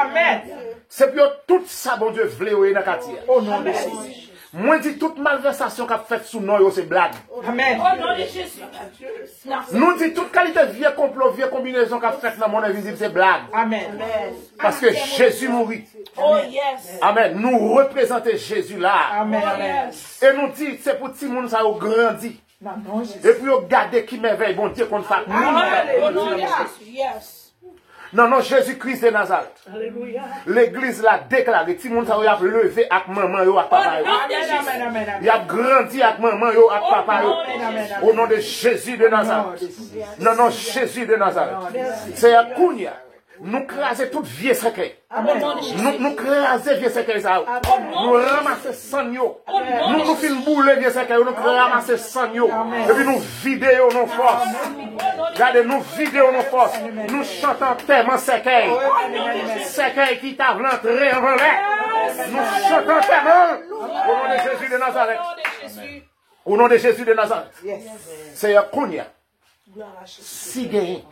Amèn. Se pou yo tout sa Bondye vle yo ye nan katye a. O non de Jezi. Mwen di tout malvèsasyon k ap fèt sou non yo se blag. Amèn. O non de Jezi. Nou di tout kalite vye konplo, vye konbinezon k ap fèt nan mond envizib se blag. Amèn. Paske Jezi mouri. Oh yes. Amèn. Nou reprezante Jezi la. Amèn. Oh yes. E nou di se pou timoun sa yo grandi. Nan non Jezi. E pou yo gade ki mèvèy Bondye konn fè ak moun. Amèn. Alelouya. Yes. Nan non Jezi Kris de Nazarèt. Alelouya. Legliz la deklare timoun sa yo y ap leve ak manman yo ak papa yo. Amèn, amèn, amèn, amèn. Y ap grandi ak manman yo ak papa yo. Amèn, amèn, amèn. O non de Jezi de Nazarèt. Nan non Jezi de Nazarèt. Seyè, kounye a, nou kraze tout vye sèkèy. Amèn. Nou, nou kraze vye sèkèy sa yo. Amèn. Nou ranmase sann yo. Nou, nou fin boule vye sèkèy yo, nou ranmase sann yo. Epi nou vide yo nan fòs. Gade, nou vide yo nan fòs. Nou chante antèman sèkèy. Sèkèy ki ta vle antre anvan lè. Nou chante antèman. O non de Jezi de Nazarèt. O non de Jezi de Nazarèt. Seyè, kounye a, si genyen,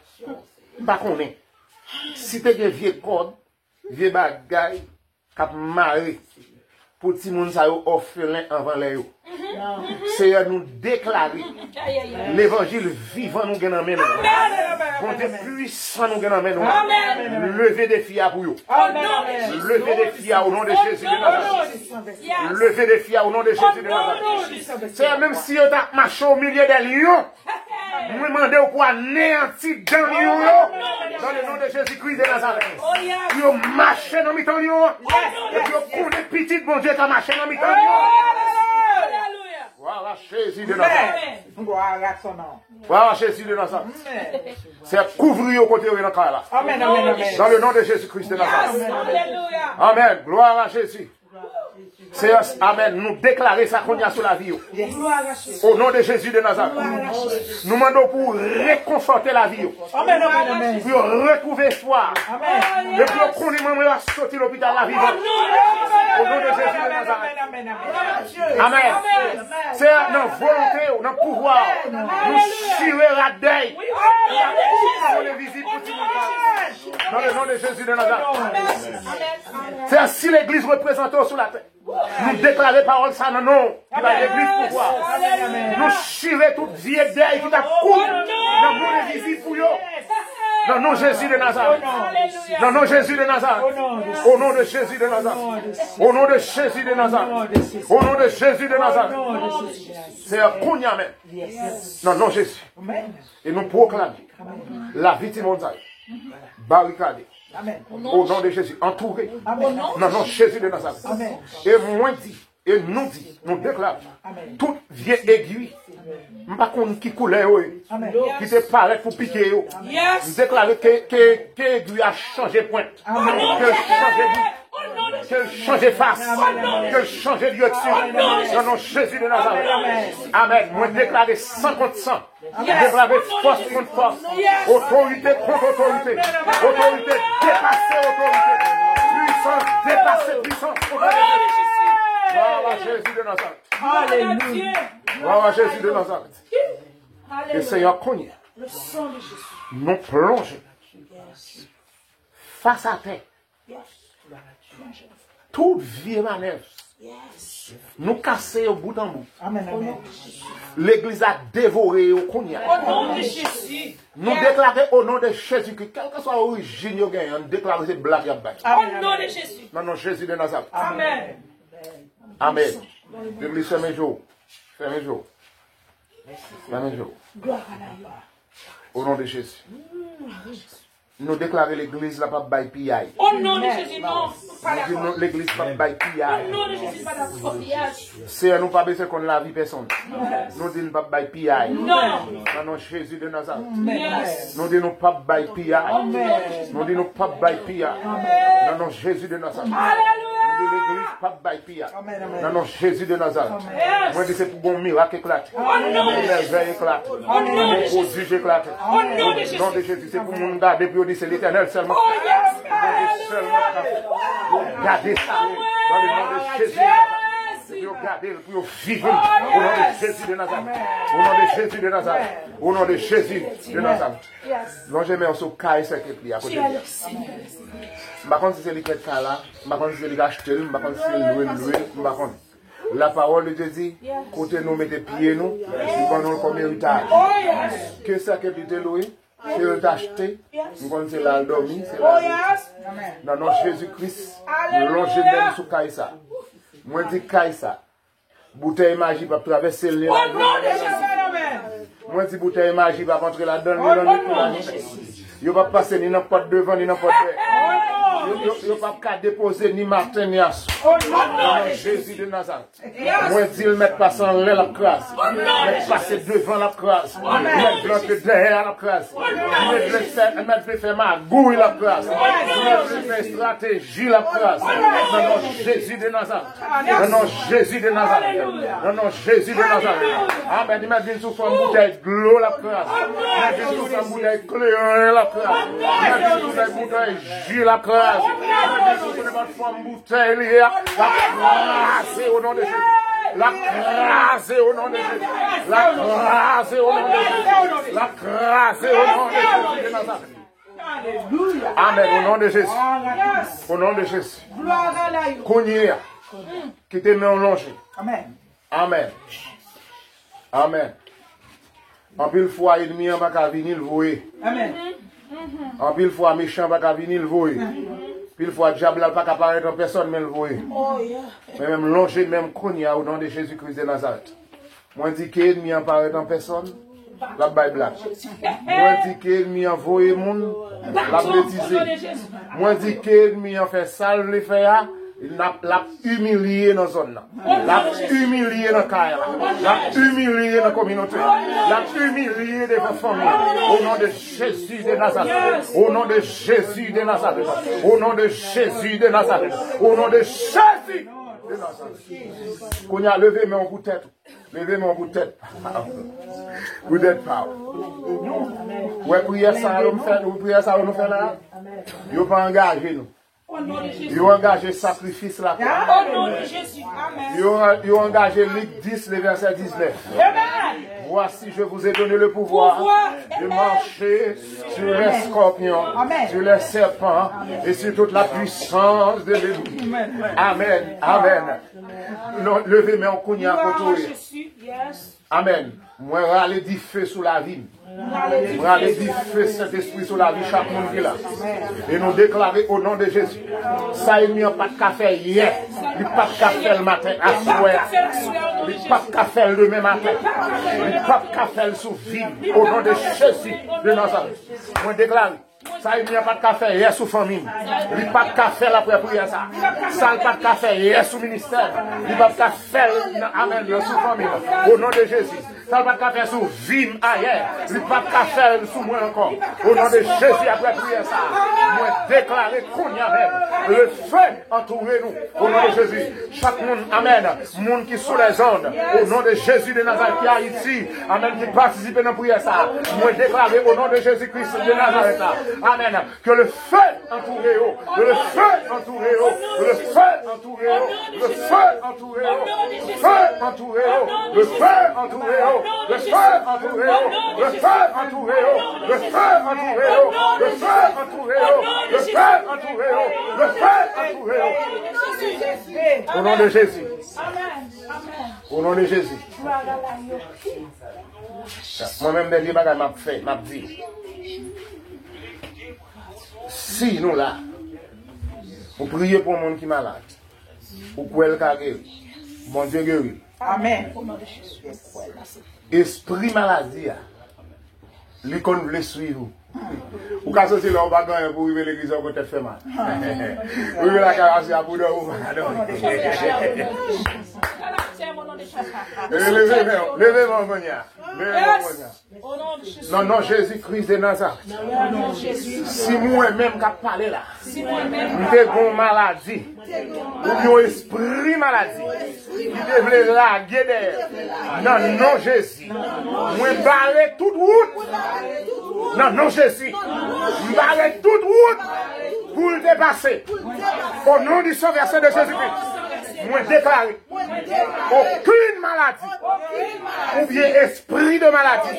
m pa konnen, si te gen vye kòd, vye bagay k ap mare pou timoun sa yo òfelen anvan lè yo. Seyè, nou deklare levanjil vivan nou gen nan men nou. Bondye pwisan nou gen nan men nou. Leve defi a pou yo. Leve defi a o non de Jezi de Nazarèt. Leve defi a o non de Jezi de Nazarèt. Seyè, menm si yo ta mache o milye dè lyon, mwen mande w pou aneyanti dan lyon yo. Dans le nom de Jésus-Christ de Nazareth. Pou yo mache nan mitan lyon an. Epi yo konnen pitit Bondye ka mache nan mitan lyon an. Gloire à Jésus de Nazareth. Gloire à son nom. Gloire à Jésus de Nazareth. Seyè, kouvri yo kote yo ye nan kay la. Amèn, amèn, amèn. Dans le nom de Jésus-Christ de Nazareth. Amèn. Gloire à Jésus. Seyè, amèn. Nou deklare sa kounye a sou lavi yo. O non de Jezi de Nazarèt. Nou mande w pou w rekonfòte lavi yo. Amèn, amèn, amèn. Pou yo retwouve espwa. Amèn. E pou yo konnen manman yo ap soti lopital la vivan. O non de Jezi de Nazarèt. Amèn. Seyè, nan volonte w, nan pouvwa w, nou chire rad dèy. Pou la koupe moun envizib pou timoun sa yo. Dans le nom de Jésus de Nazareth. Seyè, si legliz reprezante w sou latè, nou deklare pawòl sa nan non w, ki bay legliz pouvwa. Nou chire tout vye dèy ki t ap koud nan moun envizib pou yo. Nan non Jezi de Nazarèt. Nan non Jezi de Nazarèt. O non de Jezi de Nazarèt. O non de Jezi de Nazarèt. O non de Jezi de Nazarèt. Seyè, kounye a menm. Nan non Jezi. E nou pwoklame lavi timoun sa yo barikade. O non de Jezi, antoure. Nan non Jezi de Nazarèt. E mwen di, e nou di, nou deklare, tout vye egwi, m pa konn ki koulè yo ye, ki te parèt pou pike yo, m deklare ke, ke, ke egwi a chanje pwent, ke l chanje bout, ke l chanje fas, ke l chanje direksyon. Nan non Jezi de Nazarèt. Amèn. Mwen deklare san kont san. Mwen deklare fòs kont fòs. Otorite kont otorite. Otorite depase otorite. Pwisans depase pwisans. Gloire à Jésus de Nazareth. Alelouya. Gloire à Jésus de Nazareth. E Seyè, kounye a, nou plonje fas atè. Tout vye manèv. Nou kase yo bout an bout. Legliz la devore yo kounye a. Nou deklare o non de Jezi Kri, kèlkeswa orijin yo genyen, nou deklare se blag y ap bay. Nan non Jezi de Nazarèt. Amèn. Legliz fèmen je w. Fèmen je w. Fèmen je w. O non de Jezi. Nou deklare legliz la p ap bay piyay. O non de Jezi, non. Nou di nou, legliz p ap bay piyay. O non de Jezi, pa t ap fè piyaj. Seyè, nou pa bezwen konn lavi pèsonn. Nou di n p ap bay piyay. Non. Nan non Jezi de Nazarèt. Nou di nou p ap bay piyay. Nou di nou p ap bay piyay. Nan non Jezi de Nazarèt. Nou di legliz p ap bay piyay. Nan non Jezi de Nazarèt. Mwen di se pou gon mirak eklate. Pou mèvèy eklate. Pou pwodij eklate. O non de Jezi, se pou moun gade pou yo di se Letènèl sèlman k fè. Bondye sèlman k fè. Pou gade sa. Dans le nom de Jésus. Pou yo gade l, pou yo viv l. O non de Jezi de Nazarèt. O non de Jezi de Nazarèt. O non de Jezi de Nazarèt. Lonje men w sou kay sèkèt li a kote li a. M pa konn si se li k mèt kay la, m pa konn si se li k achte l, m pa konn si se l lwe l lwe l, m pa konn. La parole de Dieu dit, kote nou mete pye nou, li ban nou l kòm eritaj. Ke sèkèt li te lwe, ke l t achte, m konn se la l dòmi, se la l rete. Nan non Jezi Kris, m lonje men m sou kay sa. Mwen di kay sa, boutèy maji p ap travèse l ni nan non de Jezi. Mwen di boutèy maji p ap antre ladan l ni nan non de Jezi. Yo p ap pase ni nan pòt devan ni nan pòt dèyè. Yo, yo, yo p ap ka depoze ni maten ni aswè. Nan non Jezi de Nazarèt. Mwen di l mèt pase anlè l ap kraze. Mèt pase devan l ap kraze. Mèt vle antre dèyè l ap kraze. Mèt vle fè, mèt vle fè magouy l ap kraze. Mèt vle fè estrateji l ap kraze. Nan non Jezi de Nazarèt. Nan non Jezi de Nazarèt. Nan non Jezi de Nazarèt. Amèn. Li mèt vin sou fòm boutèy dlo l ap kraze. Li mèt vin sou fòm boutèy kleren l ap kraze. Li mèt vin sou fòm boutèy ji l ap kraze. Li mèt vin sou nenpòt fòm boutèy li ye a. L ap kraze o non de Jezi. L ap kraze o non de Jezi. L ap kraze o non de Jezi. L ap kraze o non de Jezi de Nazarèt. Amèn. O non de Jezi. O non de Jezi. Kounye a, kite men w lonje. Amèn. Amèn. Anpil fwa, ènmi an pa ka vini, l voye. Anpil fwa, mechan an pa ka vini, l voye. Anpil fwa, dyab la pa ka parèt an pèsòn, men l voye. Mwen menm, lonje men m kounye a, o non de Jezi Kris de Nazarèt. Mwen di ke ènmi an parèt an pèsòn, l ap bay blag. Mwen di ke ènmi an voye moun, l ap betize. Mwen di ke ènmi an fè sa l vle fè a, l ap, l ap imilye nan zòn nan. L ap imilye nan kay la. L ap imilye nan kominote a. L ap imilye devan fanmi an. O non de Jezi de Nazarèt. O non de Jezi de Nazarèt. O non de Jezi de Nazarèt. O non de Jezi de Nazarèt. Kounye a, leve men w pou tèt ou. Leve men w pou tèt pa w. Pou tèt pa w. Ou wè priyè sa yo m fè, ou priyè sa yo nou fè la? Yo pa angaje nou. Yo angaje sakrifis lakwa. Yo, yo angaje Lik dis, le vèsè diznèf. Voici, je vous ai donné le pouvoir de marcher sur les scorpions, sur les serpents et sur toute la puissance de l'ennemi. Amèn. Amèn. Non, leve men w kounye a kote w ye. Amèn. Mwen rale dife sou lavi m. Mwen rale dife Sentespri sou lavi chak moun ki la. E nou deklare o non de Jezi. Sa ènmi an pa t ka fè yè, li pa t ka fè l maten, aswè a. Li pa t ka fè l demen maten. Li pa t ka fè l sou vi m. O non de Jezi de Nazarèt. Mwen deklare. Sa ènmi an pa t ka fè yè sou fanmi m. Li pa t ka fè l apre priyè sa. Sa l pa t ka fè yè sou ministè m. Li pa t ka fè l nan, amèn, nan sou fanmi m. O non de Jezi. Sa l pa t ka fè sou vi m ayè. Li pa t ka fè l sou mwen ankò. O non de Jezi, apre priyè sa, mwen deklare kounye a menm. Le feu antoure nou. O non de Jezi. Chak moun, amèn. Moun ki sou lèzonn, o non de Jezi de Nazarèt, ki Ayiti, amèn, ki patisipe nan priyè sa, mwen deklare o non de Jezi Kris de Nazarèt la, amèn, ke le feu antoure yo, ke le feu antoure yo, ke le feu antoure yo, ke le feu antoure yo, ke le feu antoure yo, ke le feu antoure yo, ke le feu antoure yo, ke le feu antoure yo, ke le feu antoure yo, ke le feu antoure yo, ke le feu antoure yo, ke le feu antoure yo. O non de Jezi. O non de Jezi. Mwen menm, dènye bagay m ap fè, m ap di. Si nou la, ou priye pou yon moun ki malad, ou kwè l ka geri, Bondye geri l. Amèn. Espri maladi a, li konn vle swiv ou. Ou ka soti la, ou pa gen anyen pou rive legliz la, ou konn tèt fè mal. Ou rive lakay pastè a pou dòmi, ou pa ka dòmi. Leve men w, leve men w kounye a. Leve men w kounye a. Nan non Jezi Kris de Nazarèt. Si mwen menm k ap pale la, m te gon maladi, oubyen yon espri maladi ki te vle lage dèyè, nan non Jezi, mwen bare tout wout. Nan non Jezi, m bare tout wout pou l te pase. O non di san vèse de Jezikri, mwen deklare Okenn maladi oubyen espri de maladi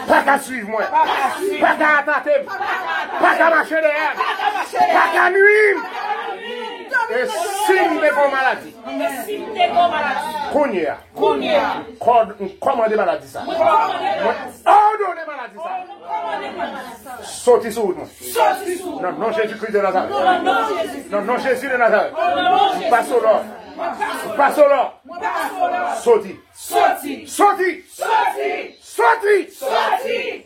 pa ka swiv mwen, pa ka atate m, pa ka mache dèyè m, pa ka nwi m. E si m te gon maladi, kounye a, m kò- m kòmande maladi sa. Mwen òdone maladi sa. Soti sou wout mwen. Nan non Jezi Kris de Nazarèt. Nan non Jezi de Nazarèt. Ou pa sou lòd. Ou pa sou lòd. Soti. Soti. Soti. Soti. Soti. Soti.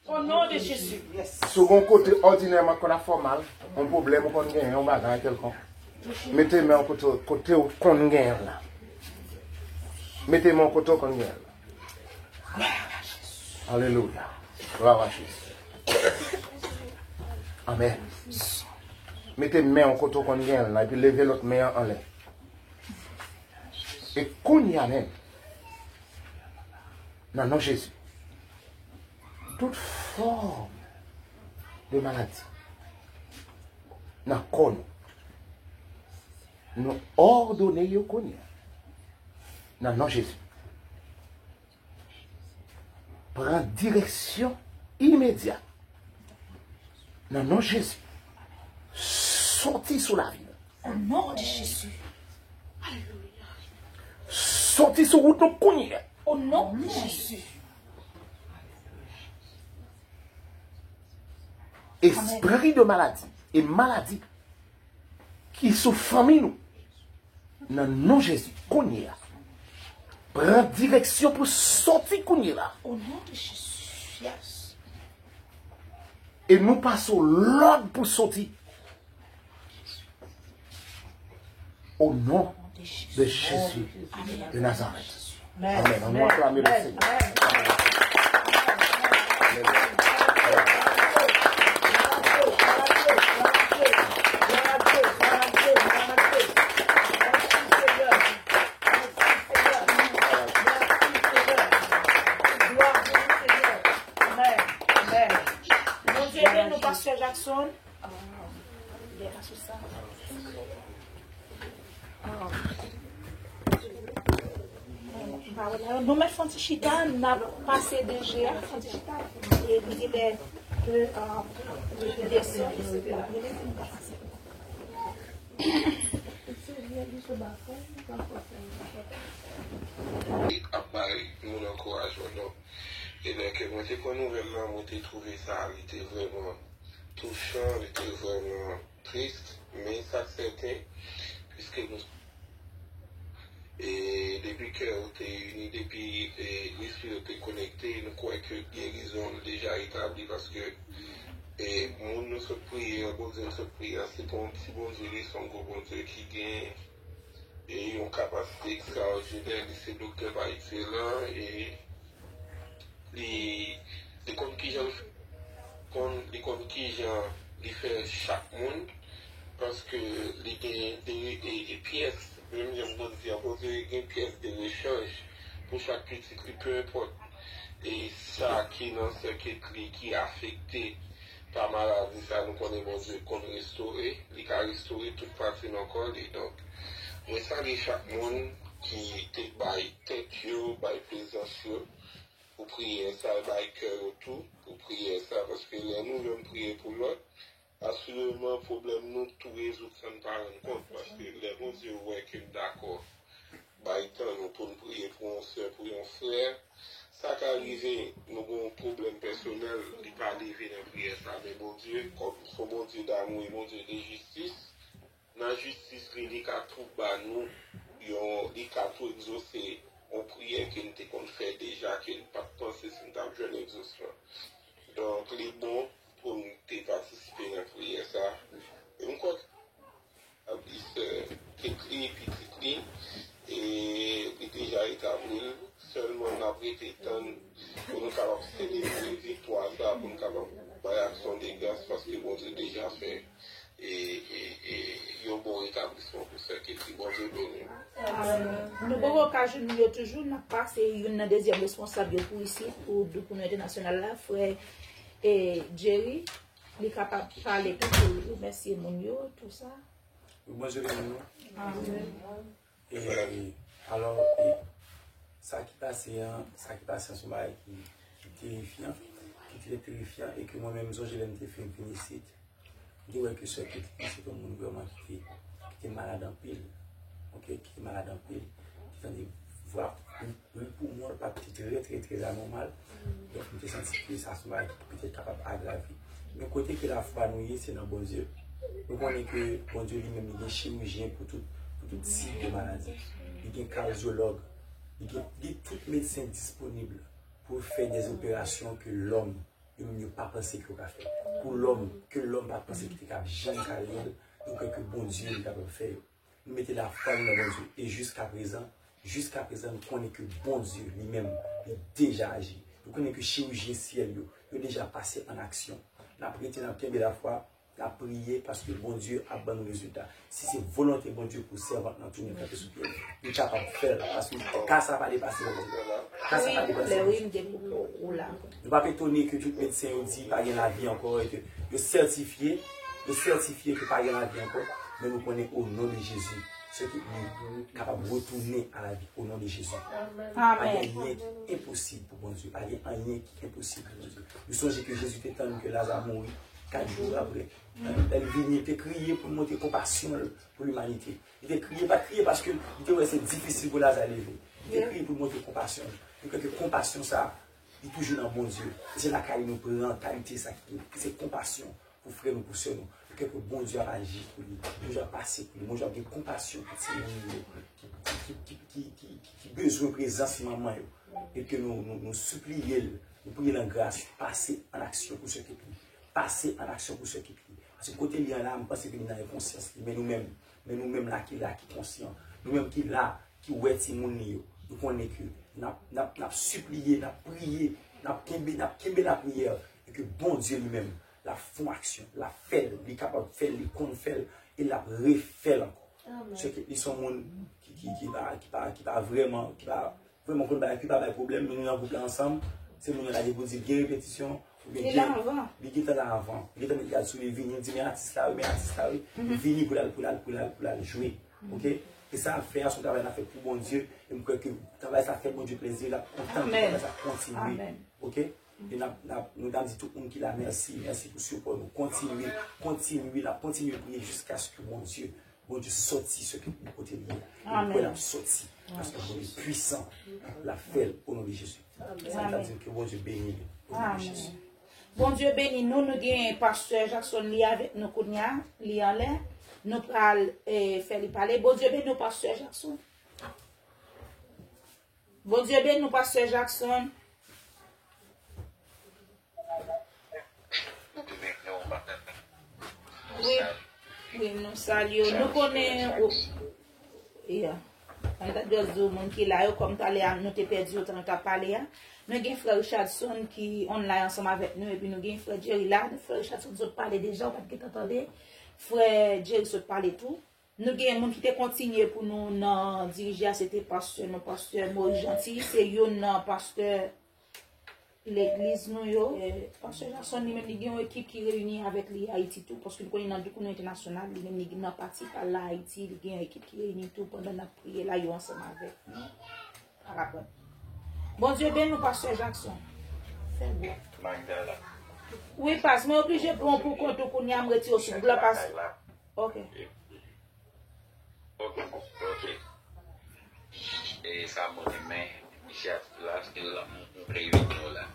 Au nom de Jésus. Si w gon kote òdinèman konn ap fè w mal, yon pwoblèm ou konn genyen, yon bagay kèlkonk, mete men w kote, kote w konn genyen l la. Mete men w kote w konn genyen l la. Alelouya. Glwa a Jezi. Amèn. Mete men w kote w konn genyen l la, epi leve lòt men an anlè. E kounye a menm, nan non Jezi, tout fòm de maladi nan kò nou, nou òdone yo kounye a, nan non Jezi. Pran direksyon imedya. Nan non Jezi, soti sou lavi nou. Au nom de Jésus. Alléluia. Soti sou wout nou kounye a. Au nom de Jésus. Espri de maladi e maladi ki sou fanmi nou. Nan non Jezi, kounye a. Pran direksyon pou soti kounye la. Au nom de Jésus. Yes. E nou pase w lòd pou soti. Au nom de Jésus de Nazareth. Amèn. Ann nou aklame le Senyè. Bondye beni w, Pastè Jackson. Nou mèt fè yon ti chita, n ap pase D G a, fè yon ti chita. E li genlè, euh, desann. Ap bay moun ankourajman. Donk, e lè ke mwen te pran nouvèl lan, mwen te twouve sa, li te vrèman touchan, li te vrèman tris, men sa k sèten, piske nou, e depi kè yo te ini, depi, e lespri yo te konekte, nou kwè ke gerizon l deja etabli, paske, e moun nou sot priye an, Bondye nou sot priye an, se pa yon ti Bondye li, se yon gwo Bondye ki gen, e yon kapasite ekstraòdinè, li se doktè pa ekselan, e li, li konn kijan l fè, konn, li konn kijan li fè chak moun, paske li gen de, e, e pyès, menm jan Bondye an, Bondye gen pyès de rechanj pou chak pitit li, pe enpòt, e sa ki nan sèkèt li ki afekte pa maladi sa, nou konnen Bondye konn restore, li ka restore tout pati nan kò li. Donk, mwen salye chak moun ki te bay tèt yo, bay prezans yo pou priyè sa, bay kè yo tou pou priyè sa, paske lè nou menm priye pou lòt, asireman pwoblèm nou tou rezoud san n pa rann kont, paske lè Bondye wè ke n dakò bay tan nou pou n priye pou yon sè, pou yon frè, sa ka rive nou gen yon pwoblèm pèsonèl, li pa leve nan priyè sa, men Bondye, kòm se yon Bondye damou e Bondye de jistis, nan jistis li, li ka tou ba nou yon, li ka tou egzose yon priyè ke n te konn fè deja, ke n pa t panse si n t ap jwenn egzosman. Donk, li bon pou n te patisipe nan priyè sa. E m kontan li sè tèt li, pitit li, e li deja etabli l. Sèlman n ap rete tann pou nou kapab selebre viktwa sa, pou nou kapab bay aksyon de gras, paske Bondye deja fè e, e, e yon bon retablisman pou sè Ketty. Bondye beni w. Amèn. Nou poko ka jwenn yo toujou, n ap pase youn nan dezyèm responsab yo pou isit, pou, pou nou entènasyonal la, frè, e, Jerry. Li kapab pale tou pou remèsye moun yo, tou sa. Bondye beni nou. Amèn. E, alò, e, sa ki pase an, sa ki pase an se yon bagay ki, ki terifyan, ki trè terifyan, e ke mwen menm, m sonje lè m te fin vin isit, m te wè ke sè Kate li se te yon moun vrèman ki te, ki te malad anpil, oke, ki te malad anpil, ki te tande vwa, ritm poumon l pa t te trè, trè, trè anòmal. Donk, m te santi ke sa se yon bagay ki petèt kapab agrave. Men kote ke lafwa nou ye, se nan Bondye. Nou konnen ke Bondye li menm, li gen chirijyen pou tout, pou tout tip de maladi. Li gen kadyològ. Li gen, li gen tout medsen disponib pou fè de operasyon ke lòm, yo menm, yo pa panse ke yo ka fè. Pou lòm, ke lòm pa t panse ki te ka janm ka rive, nou kwè ke Bondye li kapab fè yo. Nou mete lafwa nou nan Bondye. E jiskaprezan, jiskaprezan, nou konnen ke Bondye, li menm, li deja aji. Nou konnen ke chirijyen syèl yo, yo deja pase an aksyon. N ap rete, n ap kenbe lafwa, n ap priye, paske Bondye ap ban nou rezilta. Si se volonte Bondye pou sèvant lan tounen kanpe sou pye l, li kapab fè l, paske ka sa pa depase Bondye. Ka sa pa depase Bondye. Nou p ap etone ke tout medsen yo di pa gen lavi ankò e ke yo sètifye, yo sètifye ke pa gen lavi ankò, men nou konnen o non de Jezi, sè ke li kapab retounen a lavi o non de Jezi. Pa gen anyen ki enposib pou Bondye, pa gen anyen ki enposib pou Bondye. Nou sonje ke Jezi te tann ke Laza mouri kat jou apre. Lè l vini, li te kriye pou l montre konpasyon l pou limanite. Li te kriye, pa t kriye paske li te wè se difisil pou Laza leve. Li te kriye pou l montre konpasyon l. Nou kwè ke konpasyon sa a, li toujou nan Bondye. E se lakay nou pran kalite sa ki, ki se konpasyon pou frè nou, pou sè nou. Nou kwè ke Bondye ap aji pou li, Bondye ap pase pou li, Bondye ap gen konpasyon pou timoun yo ki, ki, ki bezwen prezans manman yo. E ke nou, nou, nou sipliye l, nou priye l an gras, pase an aksyon pou sè Kate li. Pase an aksyon pou sè Kate li. Paske kote li an la, m panse ke li nan enkonsyans li. Men nou menm, men nou menm la ki la, ki konsyan, nou menm ki la, ki wè timoun li yo, nou konnen ke n ap, n ap, n ap sipliye, n ap priye, n ap kenbe, n ap kenbe lapriyè, e ke Bondye li menm, l ap fè yon aksyon, l ap fè l, li kapab fè l, li konn fè l, e l ap refè l ankò. Sè Kate li se yon moun ki, ki, ki pa, ki pa, ki pa vrèman, ki pa vrèman konn bagay, ki pa bay pwoblèm, men nou nan gwoup la ansanm, se moun yo lage pou di gen repetisyon, oubyen gen, li gentan la avan, li gentan met gad sou li, vini, li di men atis la wi, men atis la wi, li vini pou l al, pou l al, pou l al, pou l al jwe, oke? E sa l ap fè a, se yon travay l ap fè pou Bondye, e m kwè ke travay sa fè Bondye plezi, l ap kontan pou travay sa kontinye, oke? E n ap, n ap, nou t ap di tout moun ki la mèsi, mèsi pou sipò nou, kontinye, kontinye, n ap kontinye priye jiskaske Bondye Bondye sòti sè Kate li kote li ye. E m kwè l ap sòti. Paske Bondye pwisan. L ap fè l o non de Jezi. Sa m t ap di ke Bondye beni nou. O non de Jezi. Bondye beni nou. Nou gen pastè Jackson li avèk nou kounye a. Li anlè. Nou pral eh, fè li pale. Bondye beni w pastè Jackson. Bondye beni w pastè Jackson. Wi, wi, nou salye w. Nou konnen ou. Yeah. Mwen ta dwe di w moun ki la yo, kòm talè a nou te pèdi yo tan nou t ap pale a. Nou gen frè Richardson ki online ansanm avèk nou, epi nou gen frè Jerry la. Frè Richardson sot pale deja, ou pa t gentan tande. Frè Jerry sot pale tou. Nou gen moun ki te kontinye pou nou nan dirije a, se te pastè nou, pastè Moris Janti, se youn nan pastè legliz nou yo. E, pastè Jackson li menm li gen yon ekip ki reyini avèk li Ayiti tou, paske nou konnen nan Doukoune Entènasyonal, li menm li nan pati pa l la Ayiti, li gen yon ekip ki reyini tou pandan n ap priye la, yo ansanm avèk nou. Parapòt. Bondye beni w, pastè Jackson. Fè bon. Wi, pas, mwen oblije pran w pou kont ou kounye a, m retire w sou gwoup la, pas. Ok. Ok, ok. E sa mwen renmen, inisyativ la, se lanmou nou reyini nou la.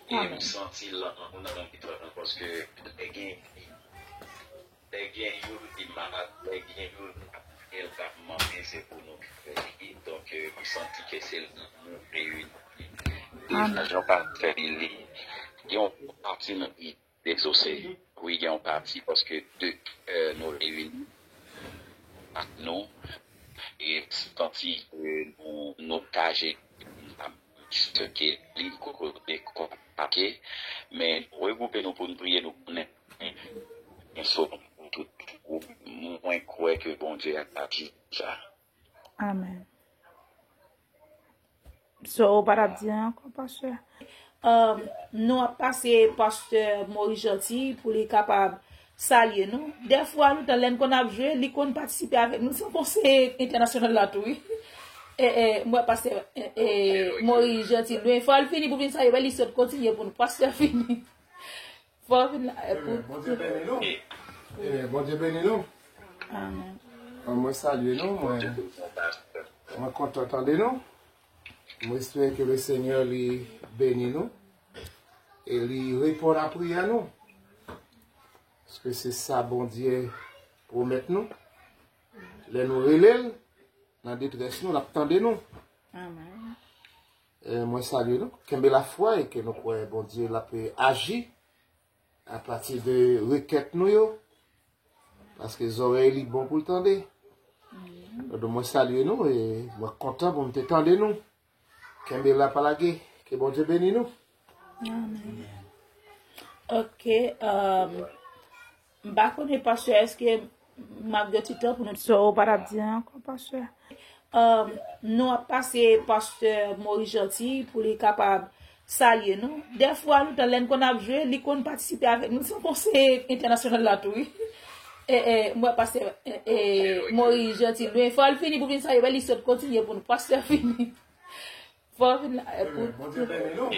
E m santi lanmou nan mitan nou, paske lè gen, lè gen youn ki malad, lè gen youn k ap fè l k ap manke, se pou nou ki fè li. Donk, m santi ke se lanmou reyini. E jan w pa fè li, li gen yon pati nan li dezose. Wi, gen yon pati, paske de kè nou reyini ak nou, e santi ke nou, nou taje, ke li kokote, konpake, men regwoupe nou pou n priye, nou konnen gen solution pou tout. Mwen kwè ke Bondye ap aji deja. Amen. So, ou pa t ap di anyen ankò, pastè? Um, nou ap pase pastè Maurice Jeanty pou li kapab salye nou. Dèfwa, lontan, lè n konn ap jwe, li konn patisipe avèk nou. Se yon konseye entènasyonal la tou, wi. E, e, mwen, pastè, e, e, Moyiz Janti, lwen, fò l fini pou vin salye, men li sot kontinye pou nou. Pastè fini. Fò l vin la, e, pou Ebyen, Bondye beni nou. Ebyen, Bondye beni nou. Amen. Bon, mwen salye nou, mwen, mwen kontan tande nou. Mwen espere ke le Senyè li beni nou e li reponn a priyè nou. Paske se sa Bondye pwomèt nou. Lè nou rele l nan detrès nou, l ap tande nou. Amen. E mwen salye nou. Kenbe lafwa e ke nou kwè Bondye l ap aji apati de rekèt nou yo. Paske zòrèy li bon pou l tande. Donk mwen salye nou e mwen kontan pou m te tande nou. Kenbe la pa lage. Ke Bondye beni nou. Amen. Ok, um, m pa konnen, pastè, èske m ap gen ti tan pou nou, so, ou pa t ap di anyen ankò, pastè? Um, nou ap pase pastè Moyiz Janti pou li kapab salye nou. Dèfwa, lontan, lè n konn ap jwe, li konn patisipe avèk nou. Se yon konseye entènasyonal la tou, wi. E, e, mwen, pastè, e, e, Moyiz Janti, lwen, fò l fini pou vin salye, men li sot kontinye pou nou. Pastè fini. Fò l vin la, e, pou Ebyen, Bondye beni nou.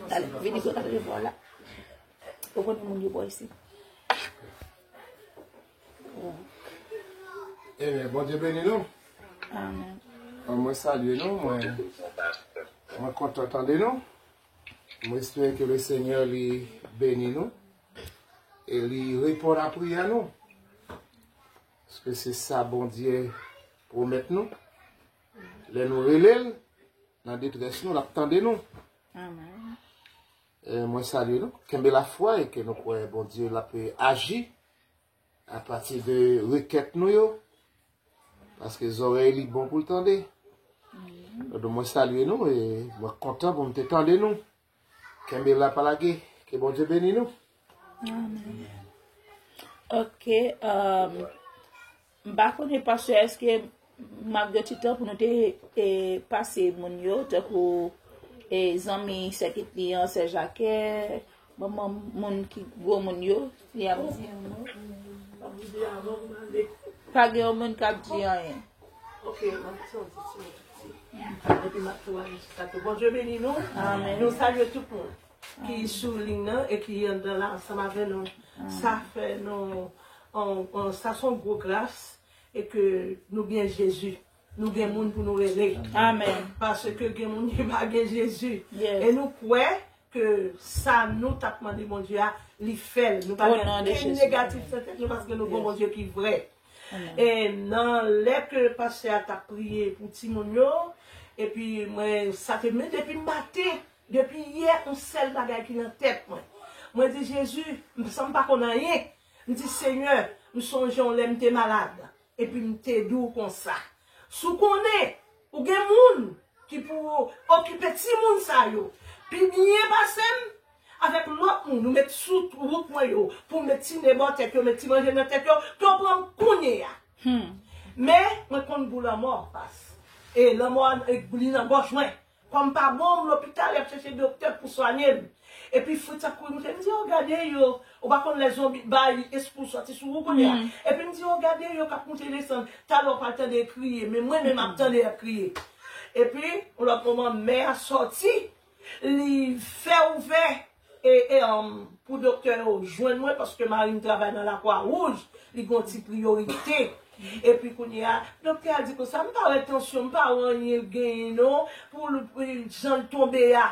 Talè, vini sot talè, vwala. Ou konnen moun yo bò isi. Ebyen, Bondye beni nou. Amen. Bon, mwen salye nou, mwen, mwen kontan tande nou. Mwen espere ke le Senyè li beni nou e li reponn a priyè nou. Paske se sa Bondye pwomèt nou. Lè nou rele l nan detrès nou, l ap tande nou. Amen. E mwen salye nou. Kenbe lafwa e ke nou kwè Bondye l ap aji apati de rekèt nou yo. Paske zòrèy li bon pou l tande. Donk mwen salye nou e mwen kontan pou m te tande nou. Kenbe la pa lage. Ke Bondye beni nou. Amen. Ok, um, m pa konnen, pastè, èske m ap gen ti tan pou nou te, e, pase moun yo, tankou, e, zanmi sè Ketli an, sè Jakè, manman moun ki gwo moun yo, li ap di yon mo. Pa gen yon moun k ap di anyen. Ok, m ap di yon ti mo. Epi m ap tou ale sou sa tou. Bondye beni nou. Amen. Nou salye tout moun ki sou liy nan e ki anndan la ansanm avè nou. Sa fè nou, on, on, sa se yon gwo gras e ke nou gen Jezi. Nou gen moun pou nou rele. Amen. Paske gen moun ki pa gen Jezi. Yes. E nou kwè ke sa nou t ap mande Bondye a, li fè l. Nou pa gen ankenn negatif nan tèt nou paske nou gen yon Bondye ki vrè. E nan lè ke pastè a t ap priye pou timoun yo, epi mwen, sa te men depi maten, depi yè, yon sèl bagay ki nan tèt mwen. Mwen di, Jezi, m, san m pa konn anyen, m di, Senyè, m sonje yon lè m te malad, epi m te di w konsa. Si w konnen, ou gen moun ki pou okipe timoun sa yo pi byen pase m, avèk lòt moun, ou met sou wout mwen yo, pou m met ti nen bò tèt yo, met ti manje nan tèt yo, ke w pran m kounye a. Men, mwen konn gou lanmò, pas. E lanmò a, e, li nan gòj mwen. Kòm pa bon, m lopital, y ap chèche doktè pou swanye m. Epi Fritz ap kouri moute, m di, o, gade yo. Ou pa konn lè zonbi bay espri soti sou ou kounye a. Epi m di, o, gade yo k ap moute desann. Talè w pral tande yo kriye, men mwen menm ap tande y ap kriye. Epi, yon lòt moman, mè a sòti, li fè ouvè, e, e, um, pou doktè yo jwenn mwen, paske mari m travay nan Lakwa Wouj, li gen yon ti priyorite. Epi kounye a, doktè a di konsa, m pa wè tansyon, m pa wè anyen genyen non, pou l, pou jan l tonbe a.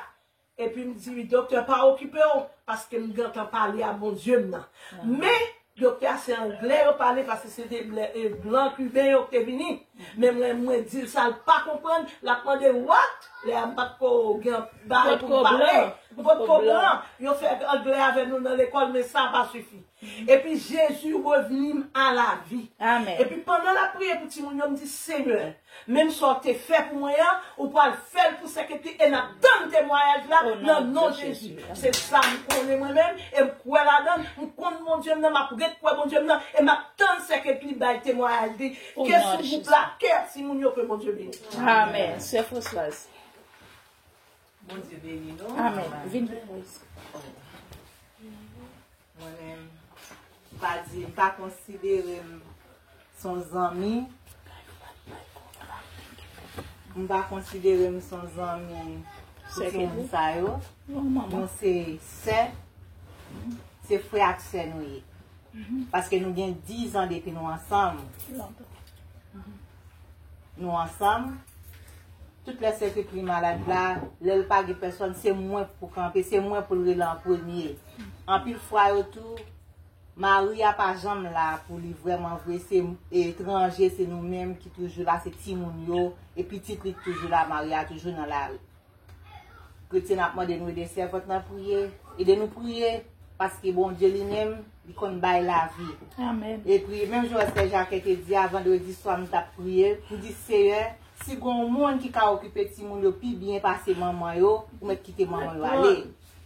Epi m di, doktè, pa okipe w, paske m gentan pale a Bondye m nan. Men, doktè a se anglè yo pale, paske se te blè, e, blan kiben yo ki te vini. Men mwen, mwen di l sa l pa konprann, l ap mande, what? Lè a m pa t ko gen bagay pou m pale. M potko blan. Yo fè anglè avè nou nan lekòl, men sa pa sifi. Epi Jezi revni m a lavi. Amen. Epi pandan l ap priye pou timoun yo, m di, Senyè, menm sa w te fè pou mwen an, ou pral fè l pou sè Ketli e n ap tann temwayaj la nan non Jezi. Se sa m konnen mwen menm, e m kwè ladan l, m konn Bondye m nan, m ap ret kwè Bondye m nan, e m ap tann sè Ketli bay temwayaj li. Ke sou gwoup la, ke timoun yo, ke Bondye beni. Amen. Sè Françoise. Bondye beni nou. Amen. Vin pou mwen. Mwen menm, M pa di, m pa konsidere m s on zanmi. M pa konsidere m s on zanmi pou timoun sa yo. Nou se sè, se frè ak sè nou ye. Paske nou gen diz an depi nou ansanm. Nou ansanm. Tout lè Sentespri malad la, lè l pa gen pèsòn, se mwen pou kanpe, se mwen pou l rele an premye. Anpil fwa yo tou, mari a pa janm la pou li vrèman vre, se etranje, se nou menm ki toujou la, se timoun yo, e pitit li ki toujou la, mari a toujou nan lari. Kretyen ap mande nou ede sèvant nan priye. Ede nou priye, paske Bondye li menm, li konn bay lavi. Amèn. Epi, menm jan Sè Jacques te di a, vandredi swa, m t ap priye, m di, Seyè, si gen yon moun ki ka okipe timoun yo pi byen pase manman yo, ou mèt kite manman yo ale.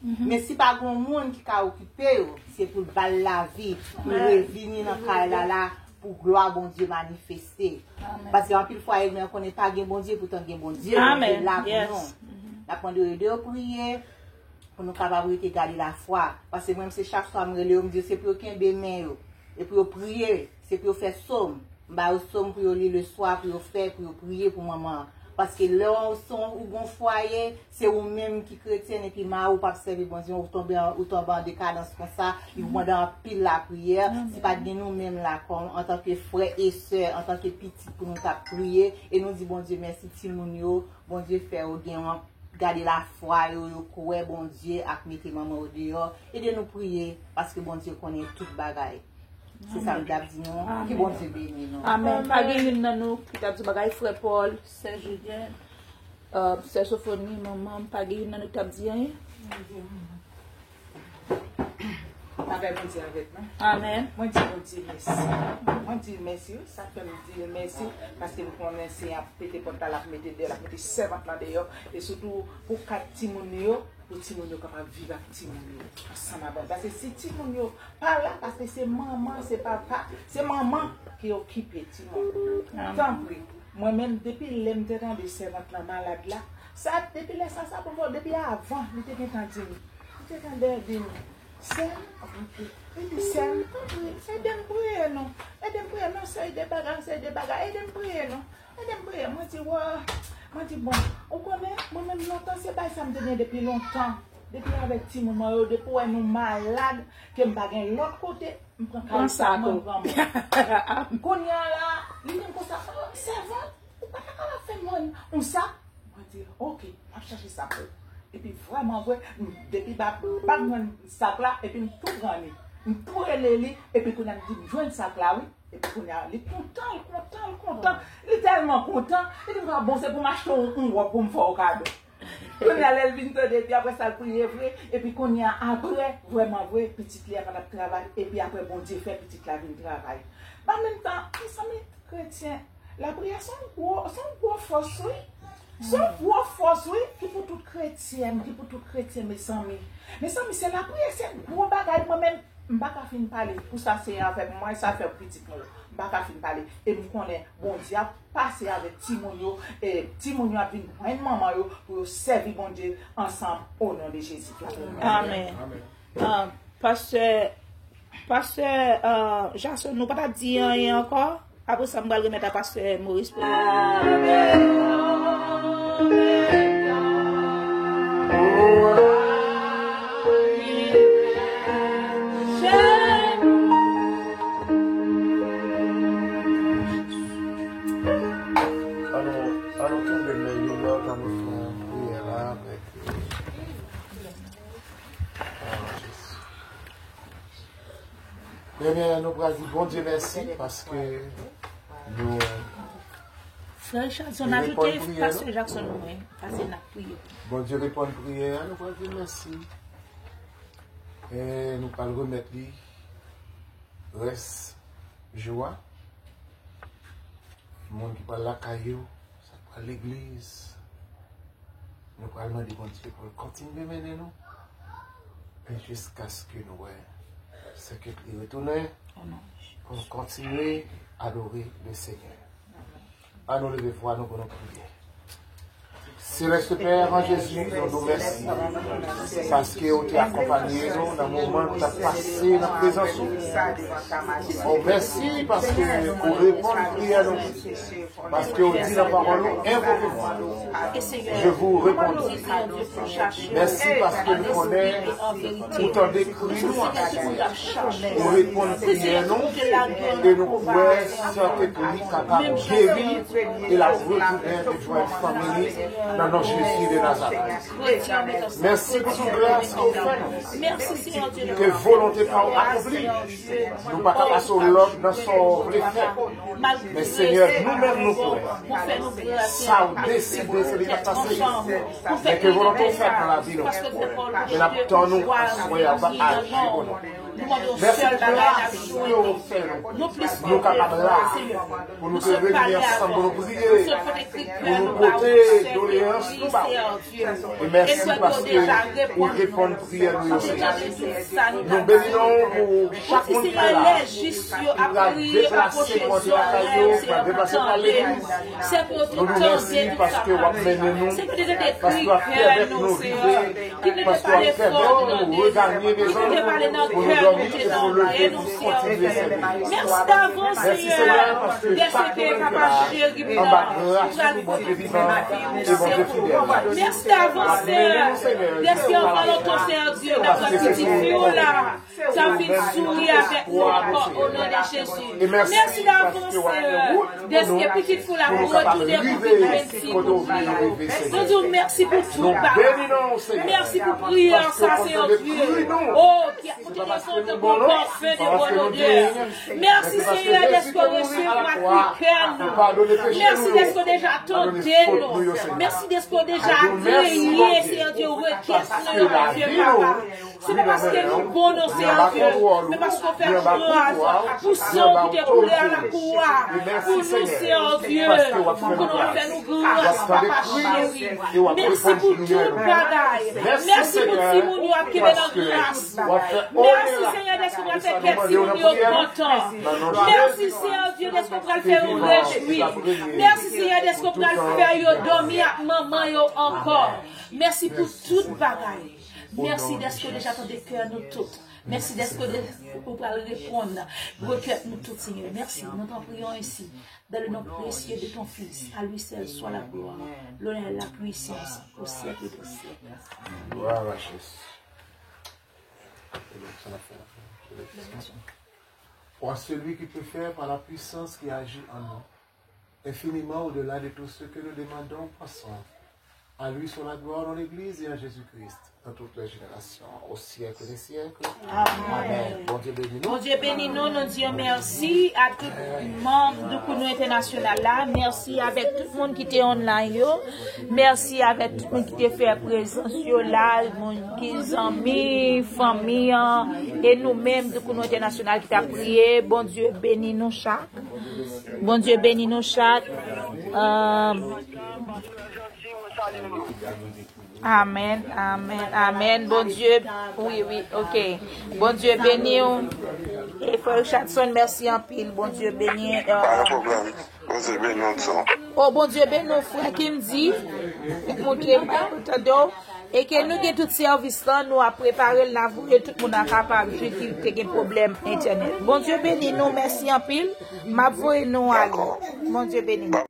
Men si pa gen yon moun ki ka okipe yo, se pou l ba l lavi, pou l revini nan kay la la, pou glwa Bondye manifeste. Paske anpil fwa, ènmi an konnen pa gen Bondye, poutan gen Bondye, Bondye la pou nou. N ap mande yo ede yo priye, pou nou kapab rete gade lafwa. Paske mwen, se chak swa m rele yo, m di yo, se pou yo kenbe men yo, e pou yo priye, se pou yo fè sòm. M ba yo sòm pou yo li leswa, pou yo fè, pou yo priye pou manman an. Paske lè w se yon, ou gon fwaye, se ou menm ki kretyèn epi mari w p ap sèvi Bondye, ou tonbe an, ou tonbe an dekadans konsa, li mande anpil lapriyè. Si pa t gen nou menm la, kòm, antanke frè e sè, antanke pitit pou nou t ap priye, e nou di Bondye mèsi, timoun yo, Bondye fè yo gen yon, gade lafwa yo, yo kwè Bondye ap mete manman yo deyò. Ede nou priye, paske Bondye konnen tout bagay. Se sa m t ap di nou. Ke Bondye beni nou. Amèn. Pa gen youn nan nou ki t ap di bagay, frè Paul, sè Julien, euh, sè Sofoni, manman m, pa gen youn nan nou ki t ap di anyen? Travay Bondye avèk nou. Amèn. Mwen di Bondye mèsi. Mwen di l mèsi, wi. Sa k fè m di l mèsi, paske m konnen Senyè ap pete pòt la, l ap mete deyò, l ap mete sèvant lan deyò. E sitou pou kat timoun yo, pou timoun yo kapab viv ak timoun yo ansanm avè l. Paske si timoun yo pa la, paske se manman, se papa, se manman ki okipe timoun. Amèn. Tanpri, mwen menm, depi lè m te tande sèvant lan malad la, sa, depi lè sa, sa pou m fè, depi avan, li te gentan di m, li te gentan di m, sè m, li di, sè m, tanpri, ede m priye non, ede m priye non, seri de bagay, seri de bagay, ede m priye non. Ede m priye. Mwen di, wa, mwen di, bon, ou konnen, mwen menm lontan, se bagay sa m te gen depi lontan. Depi avèk timoun mwen yo, depi w wè nou malad, ke m pa gen lòt kote, m pran kay sa, mwen pran mwen. Kounye a la, li di m konsa, oh, sèvant, ou pa ta kapab fè mwen yon sa? Mwen di, ok, m ap chache sa pou ou. Epi vrèman vre, m, depi ba, ba m jwenn sak la, epi m tou pran li. M tou rele li, epi kounye a m di, m jwenn sak la, wi. Epi kounye a, li kontan, li kontan, li kontan. Li tèlman kontan, li di m, "Ah, bon, se pou m achte yon, yon wòb pou m fè w kado." Kounye a, lè l vin tande, epi apre sa, l priye vre. Epi kounye a, apre, vrèman vre, pitit li a pa t ap travay. Epi apre, Bondye fè pitit la vin travay. An menm tan, mezanmi, kretyen, lapriyè se yon gwo, se yon gwo fòs, wi. Se yon gwo fòs, wi, ki pou tout kretyen, ki pou tout kretyen, mezanmi. Mezanmi, se lapriyè, se gwo bagay, mwen menm. M pa ka fin pale. Pou sa Senyè a fè pou mwen, sa fè pou pitit mwen yo. M pa ka fin pale. E m konnen Bondye ap pase avèk timoun yo. E timoun yo ap vin jwenn manman yo pou yo sèvi Bondye ansanm, o non de Jezi. Amèn. Amèn. Ah, pastè, pastè, ah, Jackson, nou pa ta di anyen ankò? Apre sa, m pral remèt a pastè Maurice pou li. Ann nou, ann nou kenbe men youn lòt, ann nou fè priyè la avèk, ah, Jezi. Ebyen, nou pral di Bondye mèsi paske nou... Frè Jackson, ajoute pastè Jackson mwen, pase n ap priye. Bondye reponn priyè a, nou pral di l mèsi. E nou pral remèt li rès jou a. Moun ki pral lakay yo, sa k pral legliz, nou pral mande Bondye pou l kontinye mennen nou, e jiskaske nou wè Sentespri retounen, pou nou kontinye adore le Senyè. Ann nou leve vwa nou pou nou priye. Seleste Pè, an Jezi, nou di w mèsi paske w te akonpanye nou nan moman n t ap pase nan prezans ou. O, mèsi paske ou reponn priyè nou. Paske w di nan pawòl ou, envoke mwa, je vous répondrai. Mèsi paske nou konnen ou tande kri nou aswè a. Ou reponn priyè nou, e nou kwè Sentespri kapab geri e l ap retounen jwenn fanmi li nan non Jezi de Nazarèt. Mèsi pou tout gras ke w fè nou. Ke volonte pa w akonpli. Nou pa ka pase w lòd nan sa w vle fè. Men Senyè, nou menm nou kwè sa w deside se li k ap pase. Men ke volonte w fèt nan lavi nou. Men n ap tann ou aswè a, va aji pou nou. Mèsi pou gras ou yo fè nou. Nou kapab la pou nou te reyini ansanm, pou nou priye, pou nou pote doleyans nou ba ou. E mèsi paske ou reponn priyè nou yo, Senyè. Nou beni non w pou chak moun ki la, ki pral deplase pou antre lakay yo, ki pral deplase pou al legliz. Nou di w mèsi paske w ap mennen nou, paske w ap pèmèt nou rive, paske w ap pèmèt nou reganye mezon nou, pou nou dòmi e pou nou leve pou kontinye sèvi. Mèsi davans, Senyè, dèske w kapab jere m nan anba gras ou, Bondye vivan e Bondye fidèl. Mèsi davans, Senyè, dèske w volonte, Senyè Dye, nan pitit fi w la. Sa fin souri avèk nou ankò, o non de Jezi. Mèsi davans, Senyè, dèske pitit fi w la retounen pou vin beni timoun li yo. Nou di w mèsi pou tout bagay. Mèsi pou priyè sa, Senyè Dye. O, ki ap monte desann nan bon pafè de bon odè. Mèsi, Senyè, dèske w resevwa kri kè nou. Mèsi dèske w deja tande nou. Mèsi dèske w deja akreye, Senyè Dye, rekèt nou yo, Bondye papa. Se pa paske nou bon non, Senyè Dye, men paske w fè gras pou san w ki te koule a lakwa pou nou, Senyè Dye, pou nou fè nou gras, Papa cheri. Mèsi pou tout bagay. Mèsi pou timoun yo ap kenbe nan gras. Mèsi, Senyè, dèske w pral fè kè timoun yo kontan. Mèsi, Senyè Dye, dèske w pral fè yo rejwi. Mèsi, Senyè, dèske w pral fè yo dòmi ak manman yo ankò. Mèsi pou tout bagay. Mèsi dèske w deja tande kè nou tout. Mèsi dèske w de-, ou pral reponn rekèt nou tout, Senyè. Mèsi. Nous t'en prions ainsi, dans le nom précieux de ton Fils. À lui seul soit la gloire, l'honneur et la puissance au siècle des siècles. Gloire à Jésus. Ou à celui qui peut faire par la puissance qui agit en nous, infiniment au-delà de tout ce que nous demandons ou pensons. À lui soit la gloire dans l'Église et en Jésus-Christ, dans toutes les générations, au siècle des siècles. Amen. Bondye beni nou. Bondye beni nou, nou di mèsi a tout manm Doukounou Entènasyonal la. Mèsi avèk tout moun ki te online yo. Mèsi avèk tout moun ki te fè prezans yo la, moun ki zanmi, fanmi an, e nou menm Doukounou Entènasyonal ki t ap priye. Bondye beni nou chak. Bondye beni nou chak. Euh, Amèn, amèn, amèn. Bondye, wi, wi, ok. Bondye beni w. E frè Richardson, mèsi anpil. Bondye beni. Pa gen pwoblèm. Bondye beni w tou. O, Bondye beni w, frè Kimdi. Moun ki pa tande w. E ke nou gen tout sèvis lan, nou ap prepare l, n a voye tout moun nan kapab, ki te gen pwoblèm entènèt. Bondye beni nou, mèsi anpil. M ap voye nou ale. Bondye beni nou.